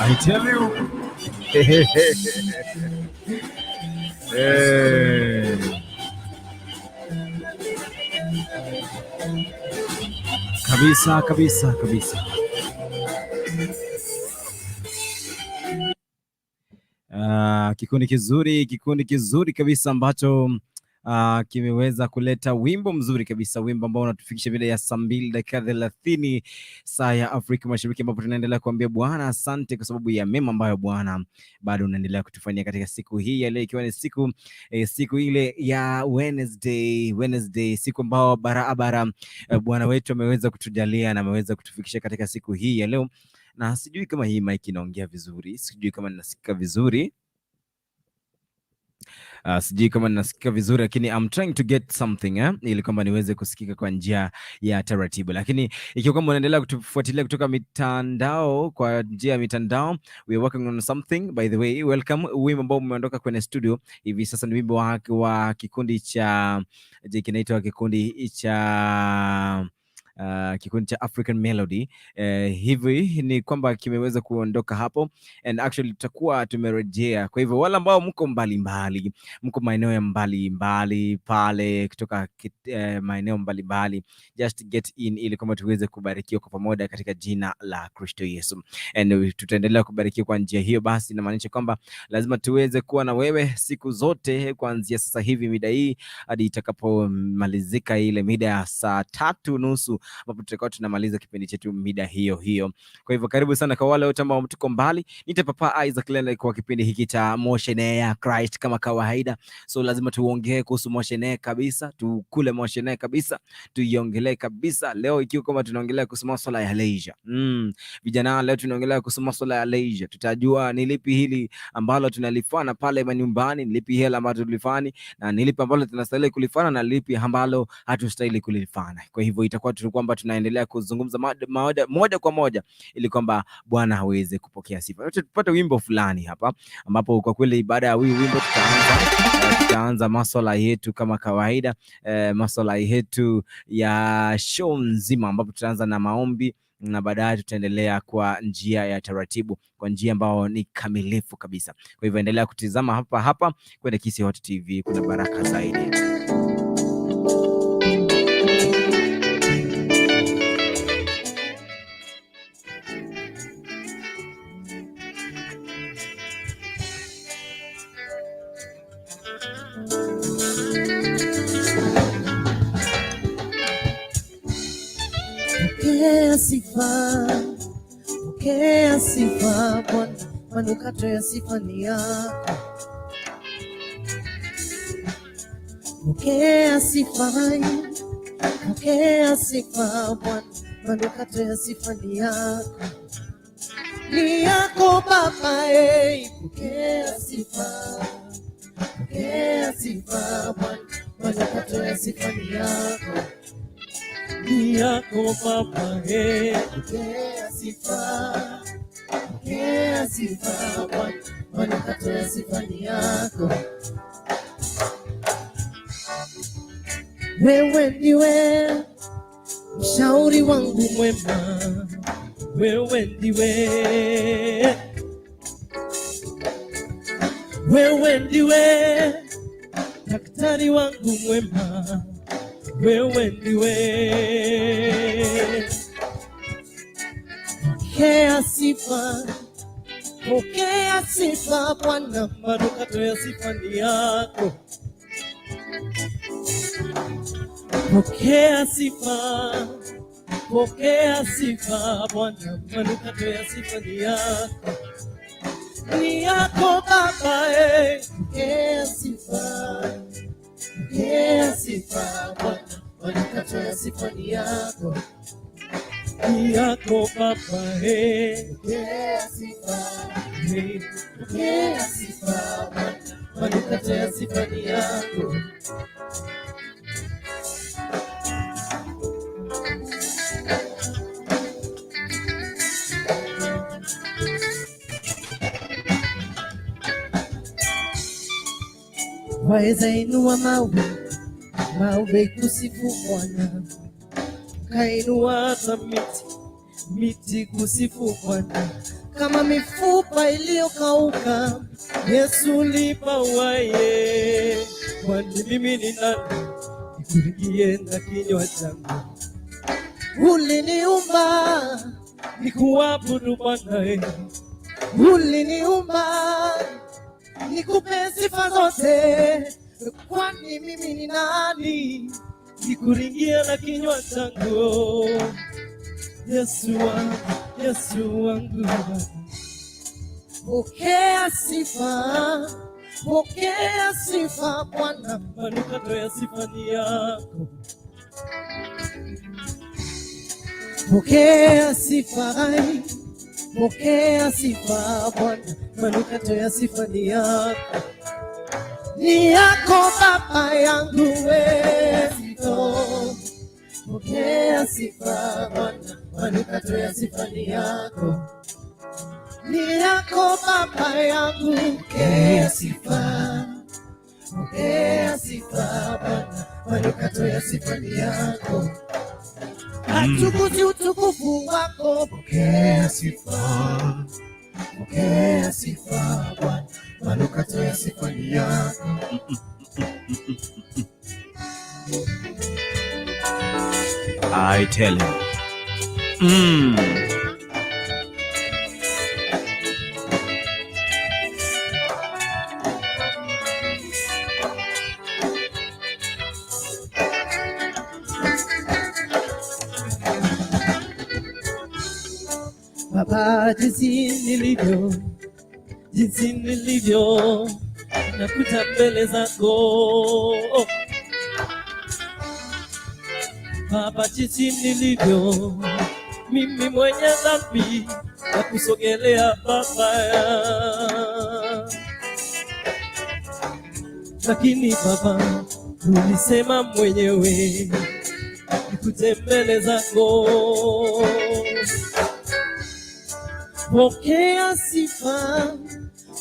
I tell you. Hey. Kabisa kabisa kabisa. Kikundi kizuri, kikundi kizuri kabisa ambacho Kimeweza kuleta wimbo mzuri kabisa, wimbo ambao unatufikisha mida ya 2:30 saa ya Afrika Mashariki, ambapo tunaendelea kuambia Bwana asante kwa sababu ya mema ambayo Bwana bado unaendelea kutufanyia katika siku hii ya leo, ikiwa ni siku ile ya Wednesday, siku ambao barabara Bwana wetu ameweza kutujalia na ameweza kutufikisha katika siku hii ya leo. Na sijui kama hii mic inaongea vizuri, sijui kama ninasikika vizuri. Sijui kama ninasikika vizuri lakini I'm trying to get something ili kwamba niweze kusikika kwa njia ya taratibu. Lakini ikiwa kama unaendelea kutufuatilia kutoka mitandao, kwa njia ya mitandao, we are working on something. By the way, welcome. Wimbo ambao umeondoka kwenye studio hivi sasa ni wimbo wa kikundi cha, je, kinaitwa kikundi cha African Melody. Hivi ni kwamba kimeweza kuondoka hapo and actually tutakuwa tumerejea. Kwa hivyo wale ambao mko mbalimbali, mko maeneo ya mbalimbali pale kutoka maeneo mbalimbali, just get in ili kwamba tuweze kubarikiwa kwa pamoja katika jina la Kristo Yesu, and tutaendelea kubarikiwa kwa njia hiyo. Basi inamaanisha kwamba lazima tuweze kuwa na wewe siku zote kuanzia sasa hivi mida hii hadi itakapomalizika ile mida ya 3:30 ambapo tutakuwa tunamaliza kipindi chetu mida hiyo hiyo. Kwa hivyo karibu sana kwa wale wote ambao tuko mbali. Niite Papa Isaac Lele kwa kipindi hiki cha Moshene ya Christ kama kawaida. So lazima tuongee kuhusu Moshene kabisa, tukule Moshene kabisa, tuiongelee kabisa leo, ikiwa kama tunaongelea kuhusu masuala ya leisure. Vijana leo tunaongelea kuhusu masuala ya leisure. Tutajua ni lipi hili ambalo tunalifanya pale manyumbani, ni lipi hili ambalo tulifanya na ni lipi ambalo tunastahili kulifanya na lipi ambalo hatustahili kulifanya. Kwa hivyo itakuwa tu kwamba tunaendelea kuzungumza mada moja kwa moja ili kwamba Bwana aweze kupokea sifa. Tupate wimbo fulani hapa ambapo kwa kweli baada ya huu wimbo tutaanza masuala yetu kama kawaida, masuala yetu ya show nzima ambapo tutaanza na maombi na baadaye tutaendelea kwa njia ya taratibu, kwa njia ambayo ni kamilifu kabisa. Kwa hivyo endelea kutizama hapa hapa kwenye Kisii Hot TV, kuna baraka zaidi. Pokea sifa, pokea sifa Bwana, manukato ya sifa ni yako. Pokea sifa, pokea sifa Bwana, manukato ya sifa ni yako, ni yako Baba. Hey, pokea sifa, pokea sifa Bwana, manukato ya sifa ni yako, ni yako Baba. Hey. Pokea sifa, pokea sifa Bwana, manukato ya sifa ni yako. Wewe ndiwe mshauri wangu mwema, wewe ndiwe, wewe ndiwe daktari wangu mwema, wewe ndiwe. Pokea sifa, pokea sifa Bwana, manukato ya sifa ni yako. Pokea sifa, pokea sifa Bwana, manukato ya sifa ni yako, ni yako Baba. Pokea sifa, pokea sifa Bwana, manukato ya sifa ni yako, ni yako Baba. Pokea sifa, pokea sifa Bwana, manukato ya sifa ni yako. Waweza inua mawe, mawe kusifu Bwana, kainua hata miti, miti kusifu Bwana, kama mifupa iliyokauka. Yesu lipa uwaye, kwani mimi ni nani nikuringie na kinywa changu? Uliniumba nikuabudu Bwana, uliniumba nikupe sifa zote. Kwani mimi ni nani? Nikuringie na kinywa changu. Yesu wangu, Yesu wangu. Pokea sifa, pokea sifa Bwana. Manukato ya sifa ni yako. Pokea sifa, pokea sifa Bwana, manukato ya sifa ni yako, ni yako Baba yangu wewe. Pokea sifa Bwana, manukato ya sifa ni yako, ni yako Baba yangu. Pokea sifa, pokea sifa Bwana, manukato ya sifa ni yako, hatukuzi utukufu wako. Pokea sifa, pokea sifa Bwana, manukato ya sifa ni yako. I tell you. Baba, jinsi nilivyo, nakuja mbele zako. Baba, jinsi nilivyo, mimi mwenye dhambi, nakusogelea Baba. Lakini Baba, ulisema mwenyewe nikuje mbele zako. Pokea sifa,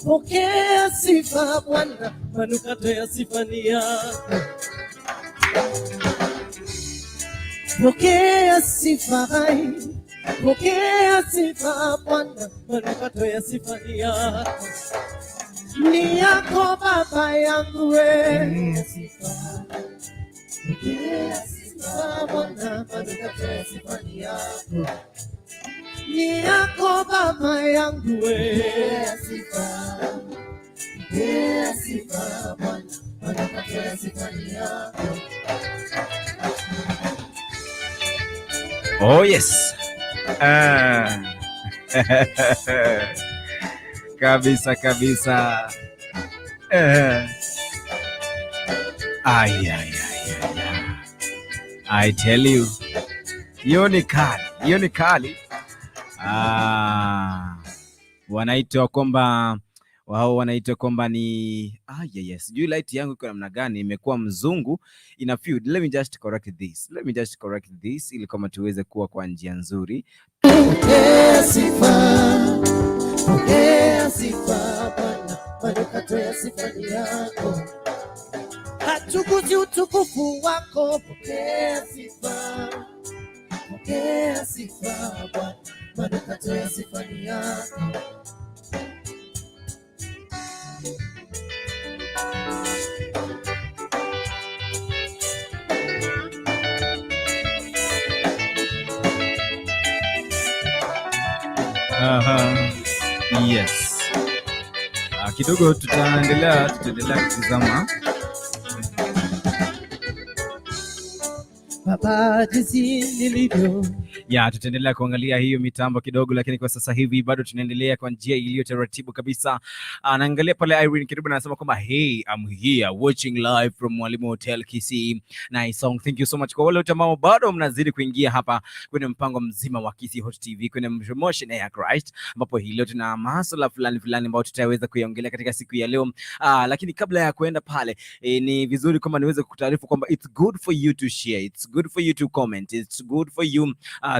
pokea sifa Bwana, Manukato ya sifa ni yako. Pokea sifa, pokea sifa Bwana, Manukato ya sifa ni yako. Ni yako Baba yangu wewe. Pokea sifa, pokea sifa Bwana, manukato ya sifa ni yako, ni yako Baba yangu wewe. Pokea sifa, pokea sifa Bwana, manukato ya sifa ni yako. Oh yes. Ah. Kabisa kabisa. Ay, ay, ay, ay, ay. I tell you. Hiyo ni kali, hiyo ni kali. Ah, wanaitwa kwamba wao wanaitwa kwamba ni yeah, yes. Sijui light yangu iko namna gani, imekuwa mzungu ina few. Let me just correct this. Let me just correct this ili kama tuweze kuwa kwa njia nzuri. Pokea sifa, pokea sifa Bwana, manukato ya sifa ni yako, hatukuzi utukufu wako. Pokea sifa, pokea sifa Bwana, manukato ya sifa ni yako. Aha. Yes. Ah, kidogo tutaendelea kutizama. Baba, jinsi nilivyo. Ya, tutaendelea kuangalia hiyo mitambo kidogo, lakini kwa sasa hivi bado tunaendelea kwa njia iliyo taratibu kabisa. Anaangalia pale Irene Kiruba anasema kwamba, "Hey, I'm here watching live from Mwalimu Hotel Kisii. Nice song." Thank you so much kwa wale wote ambao bado mnazidi kuingia hapa kwenye mpango mzima wa Kisii Hot TV kwenye Promotion ya Christ, ambapo hii leo tuna masuala fulani fulani ambayo tutaweza kuiongelea katika siku ya leo. Lakini kabla ya kuenda pale ni vizuri kwamba niweze kukutaarifu kwamba it's good for you to share, it's good for you to comment, it's good for you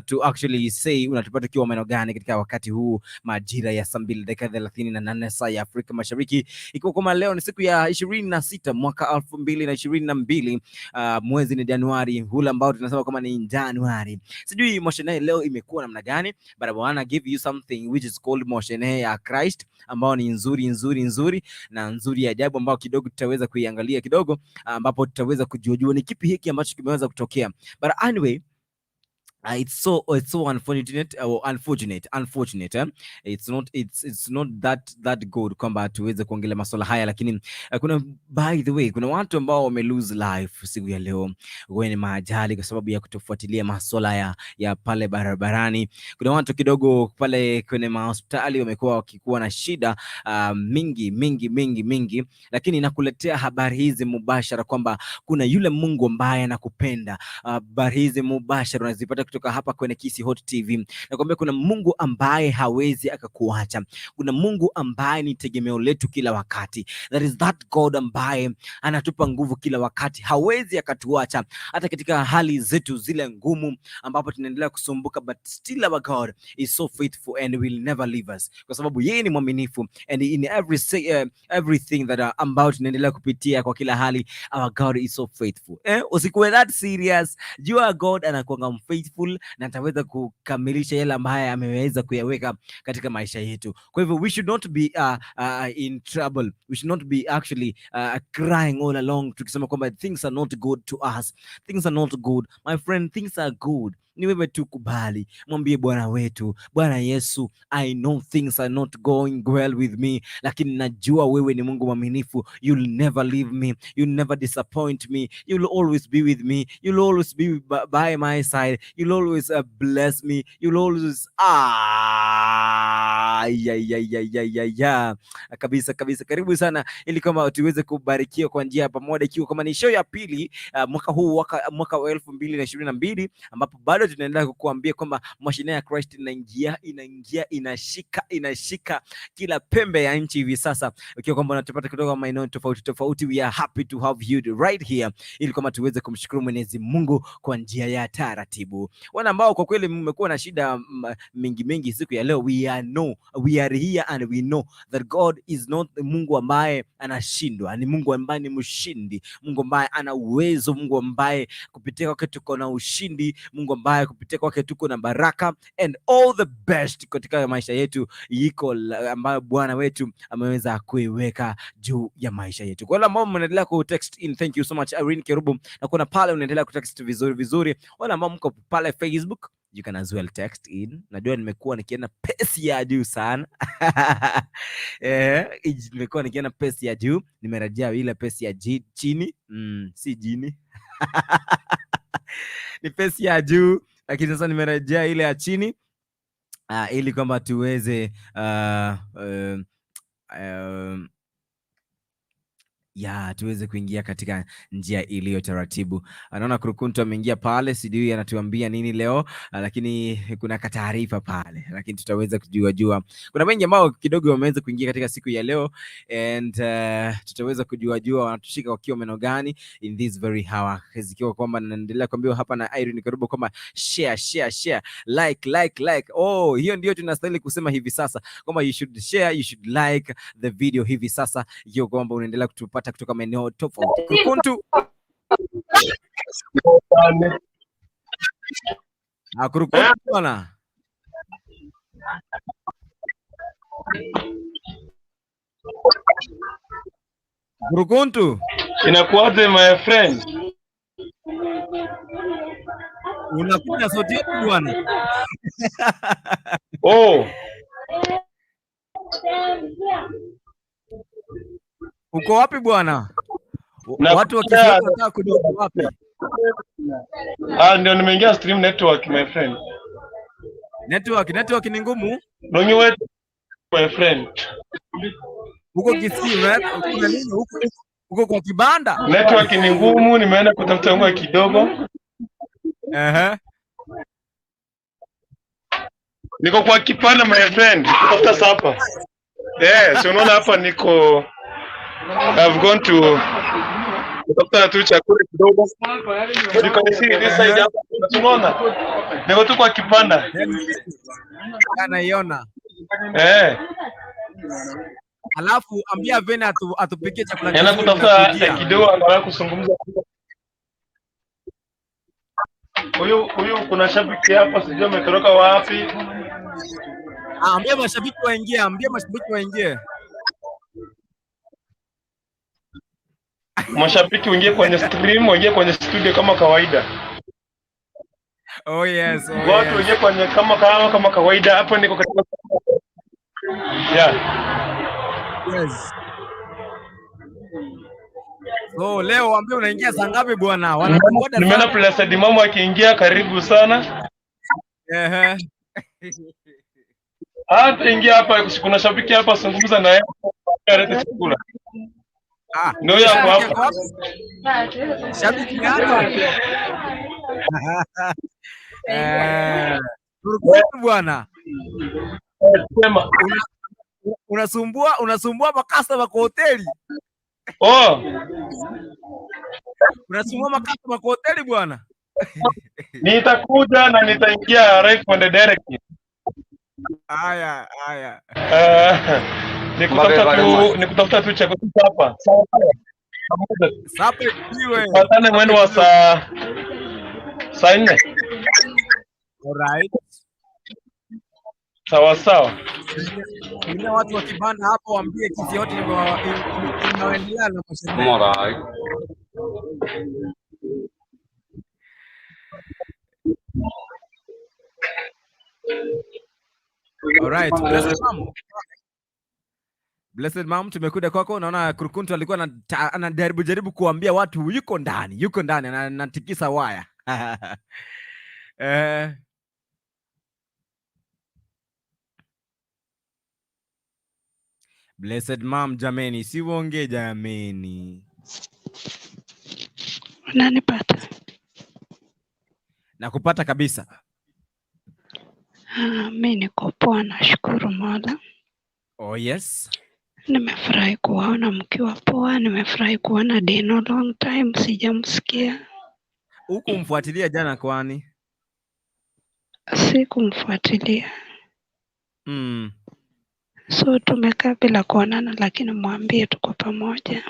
to actually say unatupata ukiwa maeneo gani katika wakati huu majira ya saa 2:38 saa ya Afrika Mashariki, ikiwa kwamba leo ni siku ya 26 mwaka 2022, mwezi ni Januari, hula ambao tunasema kwamba ni Januari. Sijui moshene leo imekuwa namna gani, but I wanna give you something which is called moshene ya Christ, ambao ni nzuri nzuri nzuri na nzuri ya ajabu, ambao kidogo tutaweza kuiangalia kidogo, ambapo tutaweza kujuajua ni kipi hiki ambacho kimeweza kutokea. But anyway, It's so unfortunate, unfortunate, unfortunate, eh? It's not that good kwamba tuweze kuongelea masuala haya, lakini kuna, by the way, kuna watu ambao wame lose life siku ya leo kwenye maajali kwa sababu ya kutofuatilia masuala ya pale barabarani. Kuna watu kidogo pale kwenye mahospitali wamekuwa wakikuwa na shida mingi mingi mingi mingi, lakini nakuletea habari hizi mubashara kwamba kuna yule Mungu ambaye anakupenda. Habari hizi mubashara unazipata kutoka hapa kwenye Kisii Hot TV. Nakwambia kuna Mungu ambaye hawezi akakuacha. Kuna Mungu ambaye ni tegemeo letu kila wakati. There is that God ambaye anatupa nguvu kila wakati, hawezi akatuacha hata katika hali zetu zile ngumu ambapo tunaendelea kusumbuka, but still our God is so faithful and will never leave us, kwa sababu yeye ni mwaminifu and in everything that ambao tunaendelea kupitia kwa kila hali, our God is so faithful. Eh, usikuwe that serious. Jua God anakuanga faithful na ataweza kukamilisha yale ambayo ameweza kuyaweka katika maisha yetu. Kwa hivyo we should not be in trouble. We should not be actually crying all along tukisema kwamba things are not good to us. Things are not good. My friend, things are good. Ni wewe tu kubali, mwambie Bwana wetu, Bwana Yesu, I know things are not going well with me, lakini najua wewe ni Mungu mwaminifu. You'll never leave me, you'll never disappoint me, you'll always be with me, you'll always be by my side, you'll always bless me, you'll always, ah, ya, ya, ya, ya, ya, ya. Kabisa kabisa, karibu sana ili kama tuweze kubarikiwa kwa njia ya pamoja, ikiwa kama ni show ya pili mwaka huu mwaka wa 2022 ambapo bado tunaendelea kukuambia kwamba mashine ya Christ inaingia, inaingia, inashika, inashika kila pembe ya nchi hivi sasa, ukiwa kwamba unatupata kutoka maeneo tofauti tofauti. We are happy to have you right here, ili kwamba tuweze kumshukuru Mwenyezi Mungu kwa njia ya taratibu. Wale ambao kwa kweli mmekuwa na shida mingi mingi siku ya leo, we are here and we know that God is not Mungu ambaye anashindwa, ni Mungu ambaye ni mshindi, Mungu ambaye ana uwezo, Mungu ambaye kupitia kwake tuko na ushindi, Mungu ambaye kupitia kwake tuko na baraka and all the best katika maisha yetu iko ambayo Bwana wetu ameweza kuiweka juu ya maisha yetu. Kwa wale ambao mnaendelea ku text in, thank you so much Irene Kerubu, na kuna pale unaendelea ku text vizuri vizuri. Wale ambao mko pale Facebook, you can as well text in. Najua nimekuwa nikienda pace ya juu sana, nimekuwa nikienda pace ya juu, nimerejea ile pace ya chini, si jini, ni pace ya juu, lakini sasa nimerejea ile ya chini ili kwamba tuweze ya tuweze kuingia katika njia iliyo taratibu. Anaona Kurukuntu ameingia pale, sijui anatuambia nini leo, lakini kuna kataarifa pale, lakini tutaweza kujua jua. Kuna wengi ambao kidogo wameweza kuingia katika siku ya leo and tutaweza kujua jua wanatushika wakiwa meno gani in this very hour, zikiwa kwamba naendelea kuambiwa hapa na Irene Kerubo kwamba share, share, share, like, like, like. Oh, hiyo ndio tunastahili kusema hivi sasa kwamba you should share, you should like the video hivi sasa, ikiwa kwamba unaendelea kutupata kutoka maeneo tofauti. Kurukuntu, Kurukuntu bwana. Kurukuntu. Inakuwaje my friend? Unakuja sauti yetu bwana. Oh, Uko wapi bwana? Watu wa Kisii wanataka kujua uko wapi. Ah, ndio nimeingia stream network, my friend. Network ni ngumu. Dongi wetu, my friend. Huko Kisii kuna nini huko? Huko kwa kibanda? Network ni ngumu, nimeenda kutafuta unga kidogo. Niko kwa kipanda, my friend, kutafuta supper. Eh, si unaona hapa niko, I've gone to kutafuta tu chakula kidogo. You can see this side hapa. Unaona? Niko tu kwa kipanda. Anaiona. Eh. Alafu ambia Vena atupikie chakula Naenda kizuri kutafuta kidogo angalau kuzungumza. Huyu kuna shabiki hapa, sijui ametoroka wapi. Ah, ambia mashabiki waingie, ambia mashabiki waingie. Mashabiki waingie kwenye stream, waingie kwenye studio kama kawaida. Oh yes, oh Watu yes. wenyewe kwenye kama kawaida hapa niko katika, yeah. Yes. So leo waambie unaingia saa ngapi bwana? Wanakungoja Nimeona sana. Blessed Mama akiingia, karibu sana. Ehe. Hata ingia hapa, kuna shabiki hapa, zungumza na yeye alete chakula. Ah, Ndio yako shabiki hapa. ako wapi? Shabiki yako. Eh, Turukuni bwana. Sema. Unasumbua makastoma kwa hoteli. Oh, Unasumbua makastoma kwa hoteli bwana. Nitakuja na nitaingia right from the direct. Haya, haya. Nikutafuta tu chakula hapa. Sawa sawa. Pamoja. Sapa iwe. Patane mwendo wa saa 4. Alright. Sawa sawa. Kuna watu wa kibanda hapo, waambie kisi yote inaendelea na mashabiki. Alright. Alright. Blessed Mom. Blessed Mom, tumekuja kwako. Naona Kurukuntu alikuwa anajaribu jaribu kuambia watu yuko ndani, yuko ndani, anatikisa waya. Blessed Mom, jameni, si uongee jameni. Unanipata? Nakupata kabisa. Mi niko poa, nashukuru Mola. Oh yes. Nimefurahi kuwaona mkiwa poa, nimefurahi kuona Deno, long time sijamsikia. Huku mfuatilia jana kwani? Sikumfuatilia. So tumekaa bila kuonana, lakini mwambie tuko pamoja.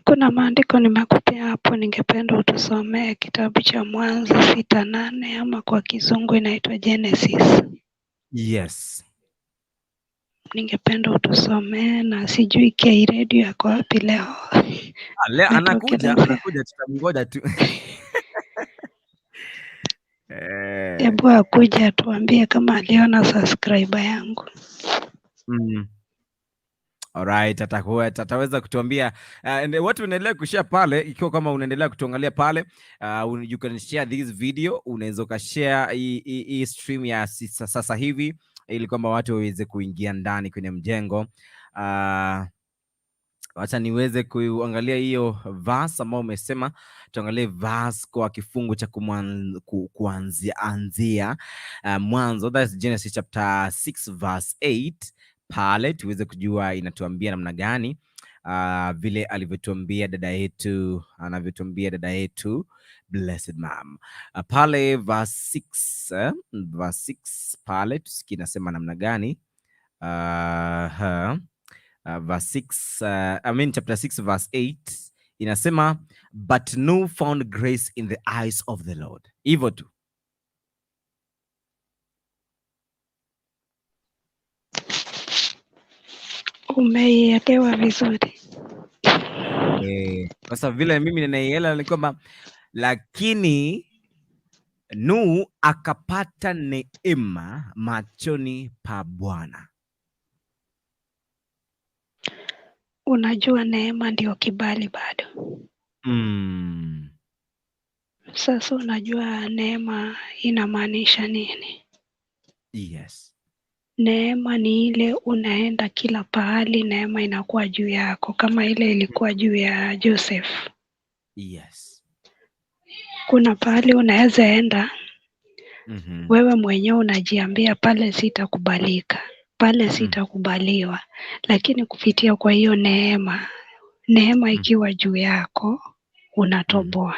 Kuna maandiko nimekupea hapo, ningependa utusomee kitabu cha Mwanzo 6:8 ama kwa kizungu inaitwa Genesis. Yes. Ningependa utusomee, na sijui K Radio yako wapi leo. Leo anakuja, Nitokelezea. anakuja, tutamngoja tu. Hebu akuja atuambie kama aliona subscriber yangu. Alright, atakuwa ataweza kutuambia. And watu unaendelea kushare pale, ikiwa kama unaendelea kutuangalia pale, you can share this video, unaweza ukashare hii stream ya sasa hivi ili kwamba watu waweze kuingia ndani kwenye mjengo. Wacha niweze kuangalia hiyo verse ambayo umesema, tuangalie verse kwa kifungu cha kuanzia anzia mwanzo, that's Genesis chapter 6 verse 8 pale tuweze kujua inatuambia namna gani, vile alivyotuambia dada yetu, anavyotuambia dada yetu Blessed Mom. Pale verse 6, verse 6 pale tusikie inasema namna gani. Verse 6, I mean chapter 6 verse 8 inasema, but Nuh found grace in the eyes of the Lord. Hivyo tu. Umeielewa vizuri? Sasa vile mimi ninaielewa ni kwamba lakini Nuhu akapata neema machoni pa Bwana. Unajua neema ndio kibali bado. Sasa unajua neema inamaanisha nini? Yes. Neema ni ile unaenda kila pahali, neema inakuwa juu yako, kama ile ilikuwa juu ya Joseph. Yes. Kuna pahali unaweza enda, wewe mwenyewe unajiambia pale sitakubalika, pale sitakubaliwa, lakini kupitia kwa hiyo neema, neema ikiwa juu yako unatoboa.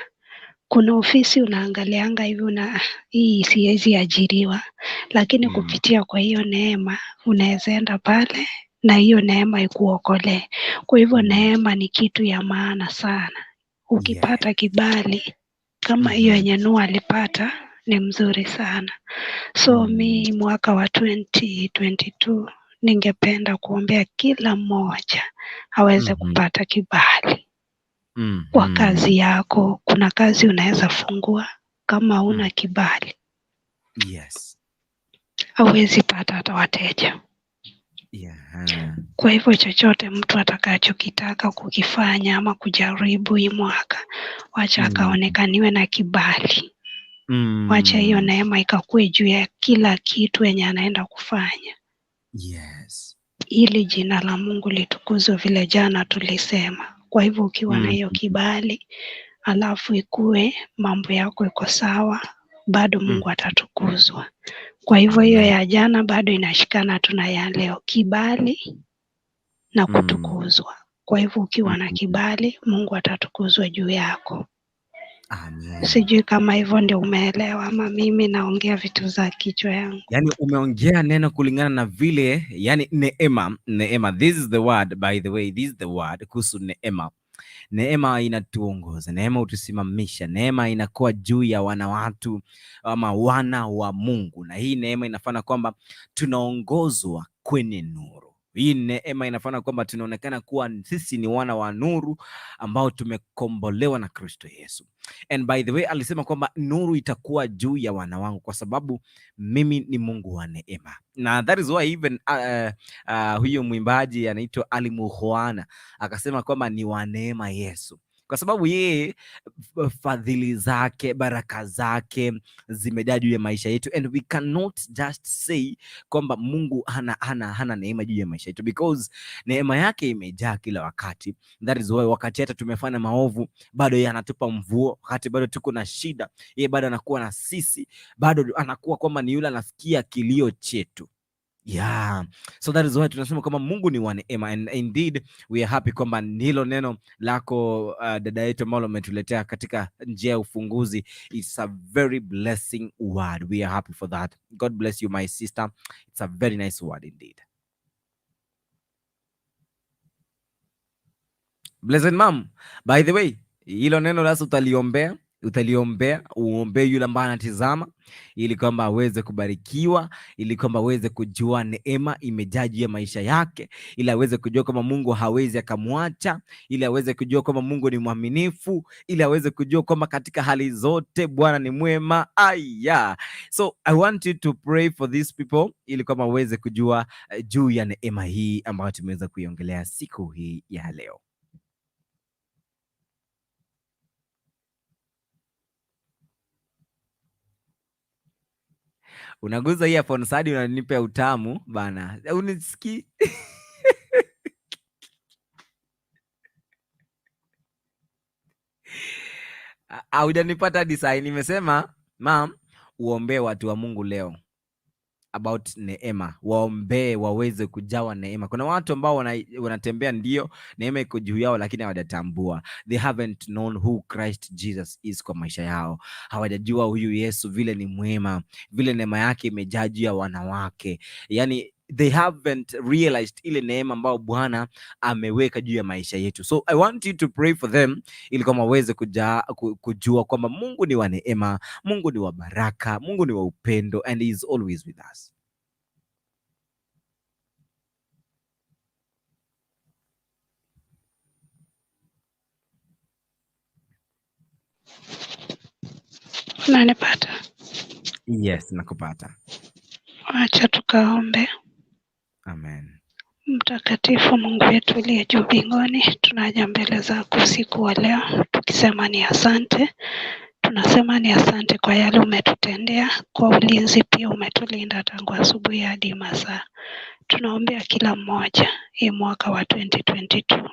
Kuna ofisi unaangalianga hivi una hii siwezi ajiriwa, lakini kupitia kwa hiyo neema unaweza enda pale na hiyo neema ikuokolee. Kwa hivyo neema ni kitu ya maana sana. Ukipata kibali kama hiyo yenye Nuhu alipata ni mzuri sana. So mi mwaka wa 2022 ningependa kuombea kila mmoja aweze kupata kibali. Kwa kazi yako, kuna kazi unaweza fungua kama huna kibali. Yes. Hauwezi pata hata wateja. Yeah. Kwa hivyo chochote mtu atakachokitaka kukifanya ama kujaribu hii mwaka, wacha akaonekaniwe na kibali. Wacha hiyo neema ikakue juu ya kila kitu yenye anaenda kufanya. Yes. Ili jina la Mungu litukuzwe vile jana tulisema. Kwa hivyo ukiwa na hiyo kibali, alafu ikue mambo yako iko sawa, bado Mungu atatukuzwa. Kwa hivyo hiyo ya jana bado inashikana tu na ya leo, kibali na kutukuzwa. Kwa hivyo ukiwa na kibali, Mungu atatukuzwa juu yako. Amen. Sijui kama hivyo ndio umeelewa ama mimi naongea vitu za kichwa yangu. Yani umeongea neno kulingana na vile, yani neema, neema. This is the word, by the way, this is the word kuhusu neema. Neema inatuongoza, neema hutusimamisha, neema inakuwa juu ya wana watu ama wana wa Mungu, na hii neema inafanya kwamba tunaongozwa kwenye nuru. Hii neema inafanya kwamba tunaonekana kuwa sisi ni wana wa nuru ambao tumekombolewa na Kristo Yesu. And by the way, alisema kwamba nuru itakuwa juu ya wana wangu kwa sababu mimi ni Mungu wa neema. Na that is why even huyo mwimbaji anaitwa Ali Mukhwana akasema kwamba ni wa neema Yesu, kwa sababu yeye fadhili zake, baraka zake zimejaa juu ya maisha yetu, and we cannot just say kwamba Mungu hana neema juu ya maisha yetu, because neema yake imejaa kila wakati. That is why wakati hata tumefanya maovu bado yeye anatupa mvua, wakati bado tuko na shida yeye bado anakuwa na sisi, bado anakuwa kwamba ni yule anasikia kilio chetu. Yeah. So that is why tunasema kwamba Mungu ni wa neema, and indeed we are happy kwamba hilo neno lako dada yetu ambalo umetuletea katika njia ya ufunguzi, it's a very blessing word. We are happy for that. God bless you, my sister. It's a very nice word indeed. Blessed mom, by the way, hilo neno lasa utaliombea, utaliombea, uombee yule ambaye anatizama ili kwamba aweze kubarikiwa, ili kwamba aweze kujua neema imejaa juu ya maisha yake, ili aweze kujua kwamba Mungu hawezi akamwacha, ili aweze kujua kwamba Mungu ni mwaminifu, ili aweze kujua kwamba katika hali zote Bwana ni mwema. Aya, so I want you to pray for these people ili kwamba aweze kujua juu ya neema hii ambayo tumeweza kuiongelea siku hii ya leo. Unaguza hii earphone hadi unanipa utamu bana, unisikii? Haujanipata hadi sahi. Nimesema mam, uombee watu wa Mungu leo about neema, waombee waweze kujawa neema. Kuna watu ambao wanatembea ndio neema iko juu yao, lakini hawajatambua, they haven't known who Christ Jesus is kwa maisha yao. Hawajajua huyu Yesu vile ni mwema, vile neema yake imejaa juu ya wanawake, yani they haven't realized ile neema ambayo Bwana ameweka juu ya maisha yetu. So I want you to pray for them ili kwamba waweze kujua kwamba Mungu ni wa neema, Mungu ni wa baraka, Mungu ni wa upendo, and he is always with us. Unanipata? Yes, nakupata. Wacha tukaombe. Amen. Mtakatifu Mungu wetu uliye juu mbinguni, tunaja mbele zako usiku wa leo tukisema ni asante. Tunasema ni asante kwa yale umetutendea, kwa ulinzi pia umetulinda tangu asubuhi hadi masaa. Tunaombea kila mmoja hii mwaka wa 2022,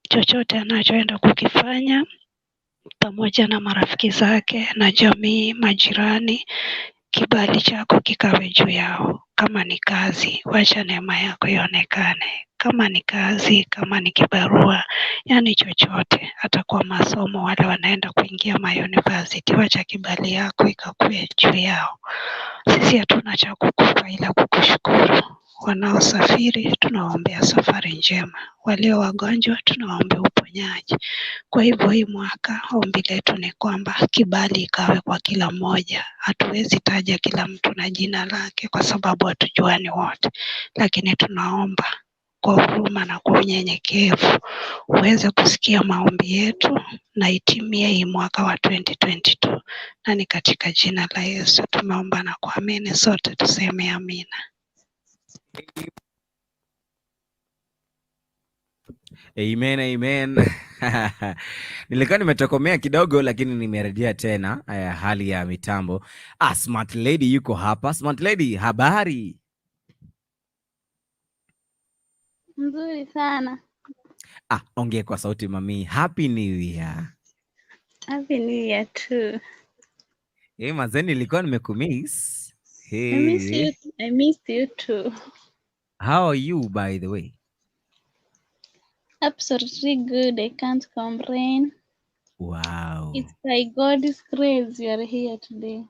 chochote anachoenda kukifanya pamoja na marafiki zake na jamii, majirani, kibali chako kikawe juu yao. Kama ni kazi, wacha neema yako ionekane. Kama ni kazi, kama ni kibarua, yani chochote, hata kwa masomo, wale wanaenda kuingia ma university, wacha kibali yako ikakue juu yao. Sisi hatuna cha kukupa ila kukushukuru. Wanaosafiri tunawaombea safari njema, walio wagonjwa tunawaombea uponyaji. Kwa hivyo hii mwaka ombi letu ni kwamba kibali ikawe kwa kila mmoja. Hatuwezi taja kila mtu na jina lake kwa sababu hatujuani wote, lakini tunaomba kwa huruma na kwa unyenyekevu uweze kusikia maombi yetu na itimie hii mwaka wa 2022, na ni katika jina la Yesu tumeomba na kuamini, sote tuseme amina. Amen, amen. Nilikuwa nimetokomea kidogo lakini nimerejea tena hali ya mitambo. Ah, Smart Lady yuko hapa. Smart Lady, habari? Nzuri sana. Ah, ongea kwa sauti mami. Happy New Year. Happy New Year too. Eh, mazee nilikuwa nimekumiss. I miss Hey. you. I missed you too. How are you, by the way? Absolutely good. I can't complain. Wow. It's by God's grace you are here today.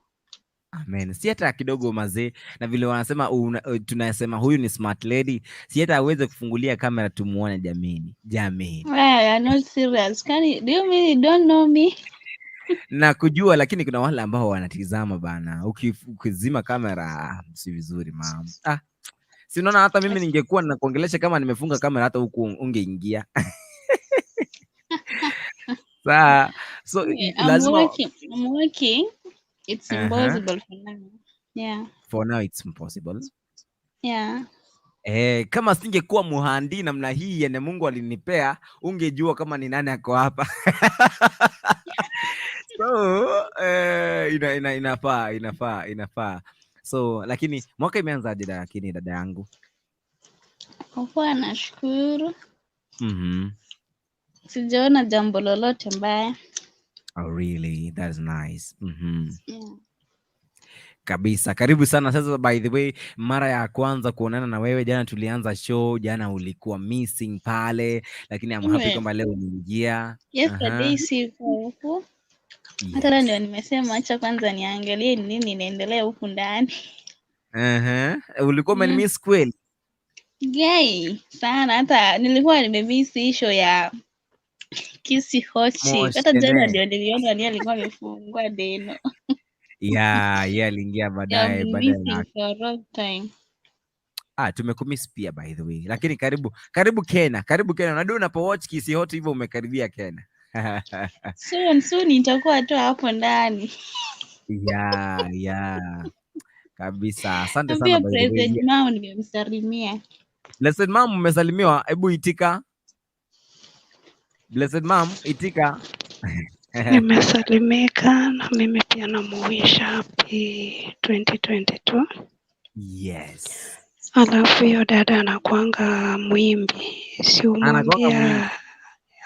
Amen. Si hata kidogo mazee, na vile wanasema tunasema huyu ni Smart Lady, si hata aweze kufungulia kamera tumuone jameni. Jameni. Well, you are not serious. Do you mean you don't know me? Na kujua, lakini kuna wale ambao wanatizama bana. Ukizima kamera si vizuri mama. Ah, si unaona hata mimi ningekuwa nakuongelesha kama nimefunga kamera hata huku ungeingia. Saa, so Yeah, I'm lazima working. I'm working. It's impossible for now. Yeah. For now it's impossible. Yeah. Kama singekuwa muhandi namna hii yenye Mungu alinipea, ungejua kama ni nani ako hapa. So, inafaa, inafaa, inafaa. So, lakini mwaka imeanzaje lakini dada yangu? Kwa kuwa nashukuru. Sijaona jambo lolote mbaya. Oh, really? That's nice. Yeah. Kabisa. Karibu sana. Sasa by the way, mara ya kwanza kuonana na wewe, jana tulianza show, jana ulikuwa missing pale, lakini I'm happy kwamba leo umeingia. Yesterday sikuwa huku. Hata leo ndio nimesema acha kwanza niangalie ni nini inaendelea huku ndani. Ulikuwa umenimiss kweli? Gay sana, hata nilikuwa nimemiss hii show ya Kisii Hot Chick. Hata jana ndio niliona ni alikuwa amefungua deno. Yeah, yeah, aliingia baadaye, baadaye. Missing for a long time. Ah, tumekumiss pia by the way. Lakini karibu, karibu Kenya, karibu Kenya. Unajua unapowatch Kisii Hot hivyo umekaribia Kenya. Soon, soon nitakuwa tu hapo ndani. Yeah, yeah. Kabisa. Asante Ambia sana by the way. President Mao nimemsalimia. Blessed Mom, umesalimiwa. Hebu itika. Blessed Mom, itika. Nimesalimika na mimi pia namuwisha happy 2022. Yes. Alafu hiyo dada anakuanga mwimbi, si Anakuanga mwimbi. umwambia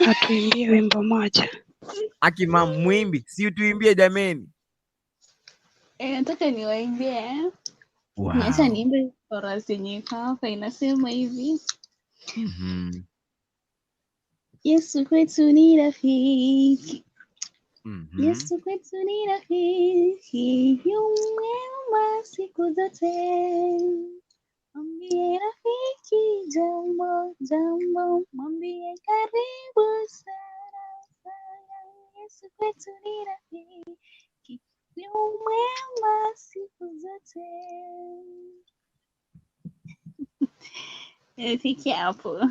atuimbie wimbo moja? Aki mam mwimbi, si utuimbie jameni. Nataka niwaimbie. Wow. Niacha niimbe chorus yenye iko hapa inasema hivi. Yesu kwetu ni rafiki. Yesu kwetu ni rafiki, yu mwema siku zote. Mwambie rafiki jambo jambo, mwambie karibu sana sana. Yesu kwetu ni rafiki, yu mwema siku zote. Nifikie hapo.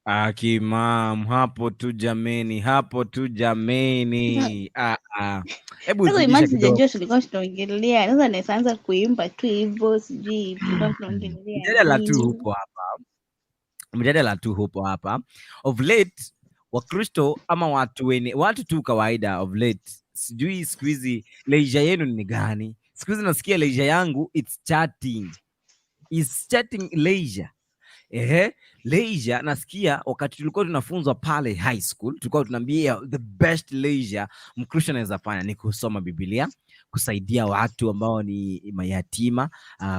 Akimam, hapo tu jameni, hapo tu jameni. Hebu Sasa zidisha imagine kidogo. sijajua tulikuwa tunaongelea. Sasa naweza anza kuimba tu hivyo, sijui tulikuwa tunaongelea Mjadala tu nini. hupo hapa. Mjadala tu hupo hapa. Of late Wakristo ama watu wenye watu tu kawaida of late, sijui siku hizi leisure yenu ni gani? Siku hizi nasikia leisure yangu it's chatting. Is chatting leisure? Ehe, leisure nasikia wakati tulikuwa tunafunzwa pale high school, tulikuwa tunaambia the best leisure Mkristo anaweza fanya ni kusoma Biblia, kusaidia watu ambao ni mayatima,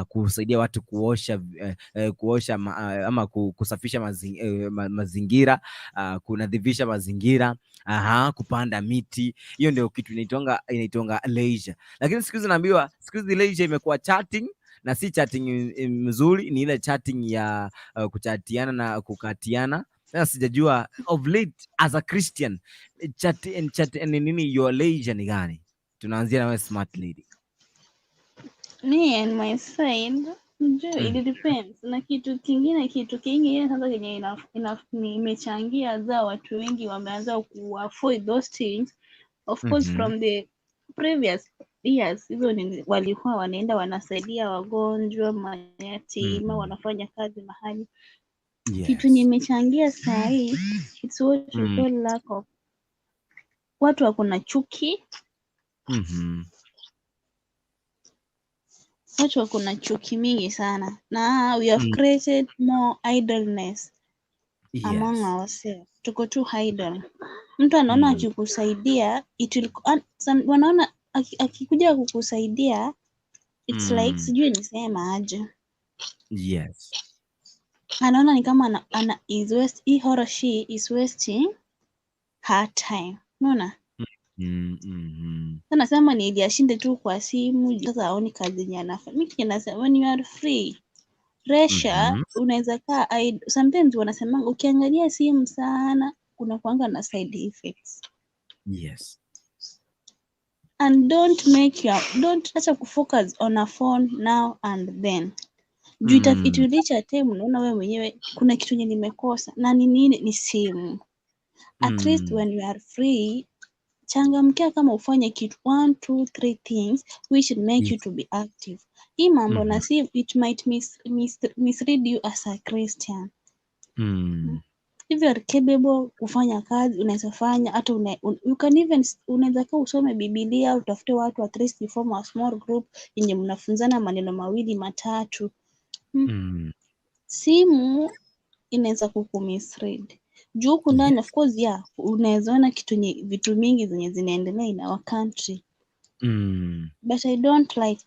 kusaidia watu kuosha ama kusafisha mazingira, kunadhifisha mazingira, kupanda miti. Hiyo ndio kitu inaitwanga leisure. Lakini siku hizi naambiwa, siku hizi leisure imekuwa chatting, na si chatting mzuri, ni ile chatting ya kuchatiana na kukatiana. Sasa sijajua of late as a Christian chat and chat and nini your leisure ni gani? Tunaanzia na wewe Smart Lady. Me and my side, Njoo, it depends. Na kitu kingine, kitu kingine sasa kenye imechangia za watu wengi wameanza ku avoid those things. Of course, from the previous years hizo ni walikuwa wanaenda wanasaidia wagonjwa, mayatima, wanafanya kazi mahali. Kitu yenye imechangia saa hii, it's what we call lack of, watu wako na chuki. Watu wako na chuki mingi sana na we have created more idleness among ourselves. Tuko too idle. Mtu anaona akikusaidia it will, wanaona akikuja kukusaidia, it's like, sijui nisema aje, anaona ni kama ana is waste, he or she is wasting her time, unaona? Sasa nasema ni ili ashinde tu kwa simu, sasa aoni kazi yenye anafanya. Mimi kenye nasema, when you are free, pressure, unaweza kaa sometimes wanasemanga ukiangalia simu sana kuna kuanga na side effects. And don't make your don't acha kufocus on a phone now and then, juu it will reach a time unaona wewe mwenyewe kuna kitu yenye nimekosa na ni nini? Ni simu. At least when you are free, changamkia, kama ufanye kitu, one, two, three things which will make you to be active. Hii mambo na simu, it might mislead you as a Christian. If you are capable kufanya kazi, unaweza fanya hata you can even unaweza kaa usome Bibilia, utafute watu, at least you form a small group yenye mnafunzana maneno mawili matatu. Simu inaweza kukumislead juu huku ndani, of course, yeah, unaweza ona kitu nye, vitu mingi zenye zinaendelea in our country, but I don't like,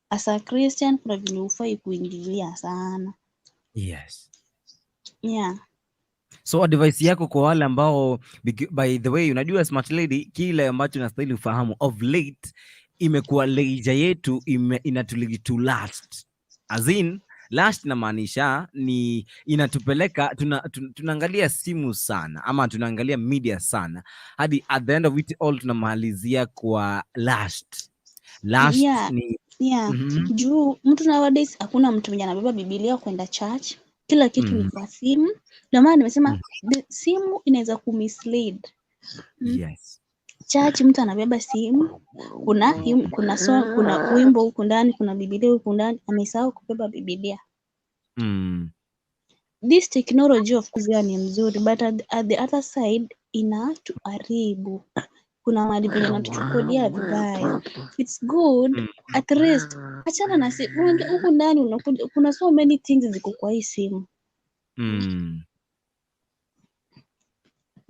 as a Christian kuna venye hufai kuingilia sana. Yeah. So advice yako kwa wale ambao by the way, unajua, smart lady, kile ambacho unastahili ufahamu, of late imekuwa leisure yetu inatulead to lust. As in, lust inamaanisha ni inatupeleka tunaangalia simu sana ama tunaangalia media sana hadi at the end of it all tunamalizia kwa lust. Lust ni Juu mtu nowadays, hakuna mtu mwenye anabeba Bibilia kwenda church, kila kitu ni kwa simu. Ndio maana nimesema the simu inaweza kumislead. Church mtu anabeba simu, kuna wimbo huku ndani, kuna Bibilia huku ndani, amesahau kubeba Bibilia. This technology, of course, yeah, ni mzuri, but at the other side inatuharibu. Kuna mahali penye inatuchukulia vibaya. It's good, at least achana na simu. Unajua huku ndani unakuja, kuna so many things ziko kwa hii simu.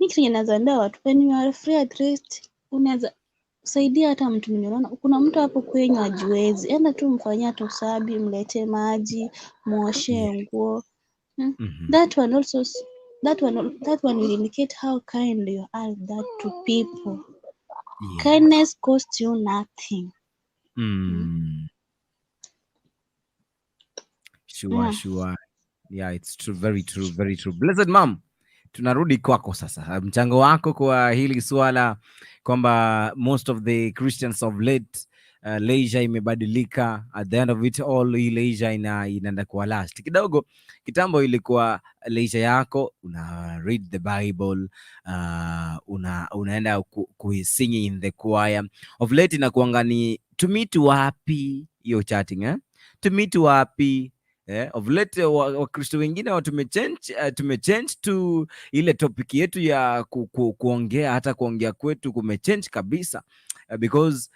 Mi kitu yenye naweza ambia watu, when you are free, at least unaweza saidia hata mtu mwenye unaona kuna mtu hapo kwenyu hajiwezi, enda tu mfanyie hata usafi, mletee maji, mwoshe nguo. That one also that one will indicate how kind you are that to people. Kindness costs you nothing. Sure, sure. Yeah, it's true, very true, very true. Blessed mom, tunarudi kwako sasa. Mchango wako kwa hili swala kwamba most of the Christians of late, leisure imebadilika. At the end of it all, hii leisure inaenda kuwa lust kidogo. Kitambo ilikuwa leisure yako una read the Bible, unaenda ku sing in the choir. Of late inakuanga ni to meet wapi, hiyo chatting, eh? To meet wapi, eh? Of late Wakristo wengine tumechange tu ile topic yetu ya kuongea, hata kuongea kwetu kumechange kabisa, because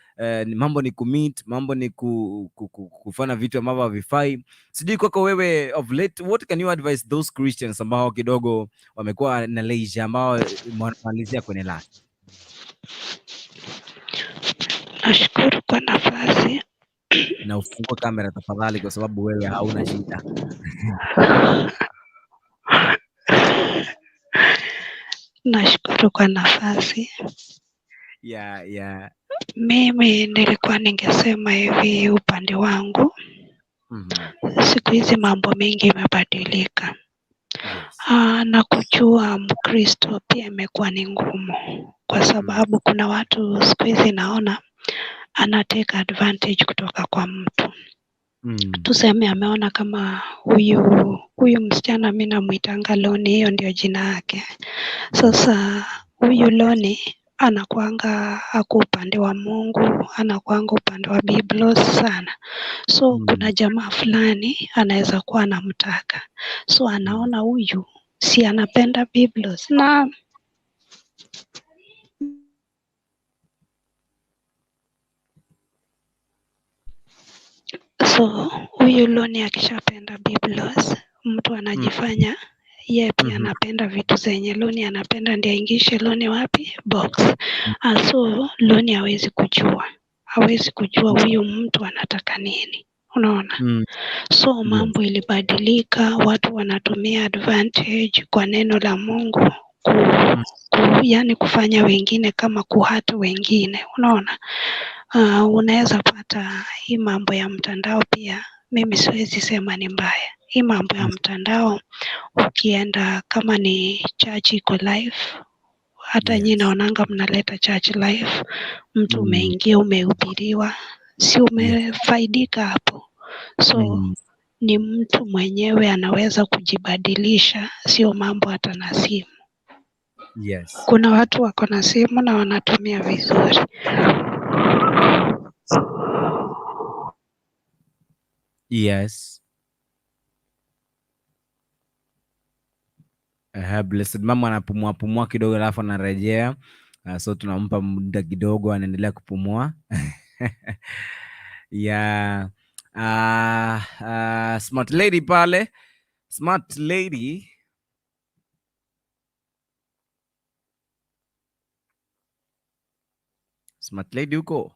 mambo ni kumeet, mambo ni kufanya vitu ambavyo havifai. Sijui kwako wewe, of late, what can you advise those Christians ambao kidogo wamekuwa na leisure ambao wanamalizia kwenye lust? Nashukuru kwa nafasi. Na ufungue kamera tafadhali, kwa sababu wewe hauna shida. Nashukuru kwa nafasi. Mimi nilikuwa ningesema hivi, upande wangu, siku hizi mambo mengi imebadilika. Na kujua Mkristo pia imekuwa ni ngumu kwa sababu kuna watu siku hizi naona ana take advantage kutoka kwa mtu. Tuseme ameona kama huyu msichana, mi namwitanga Loni, hiyo ndio jina yake. Sasa huyu Loni anakuanga ako upande wa Mungu, anakuanga upande wa Biblos sana. So kuna jamaa fulani anaweza kuwa anamtaka, so anaona huyu si anapenda Biblos na so huyu Loni akishapenda Biblos, mtu anajifanya ye pia anapenda vitu zenye Loni anapenda, ndiye aingishe Loni wapi box. So Loni hawezi kujua huyu mtu anataka nini, unaona? So mambo ilibadilika, watu wanatumia advantage kwa neno la Mungu ku, yani kufanya wengine kama kuhurt wengine, unaona? Unaweza pata hii mambo ya mtandao pia, mimi siwezi sema ni mbaya. Hii mambo ya mtandao, ukienda kama ni church iko live, hata nyinyi naonanga mnaleta church live, mtu umeingia umehubiriwa, si umefaidika hapo? So ni mtu mwenyewe anaweza kujibadilisha, sio mambo hata na simu. Kuna watu wako na simu na wanatumia vizuri. Yes. Blessed Mama anapumua pumua kidogo alafu anarejea. So tunampa muda kidogo anaendelea kupumua. Yeah. Smart lady pale. Smart lady. Smart lady huko.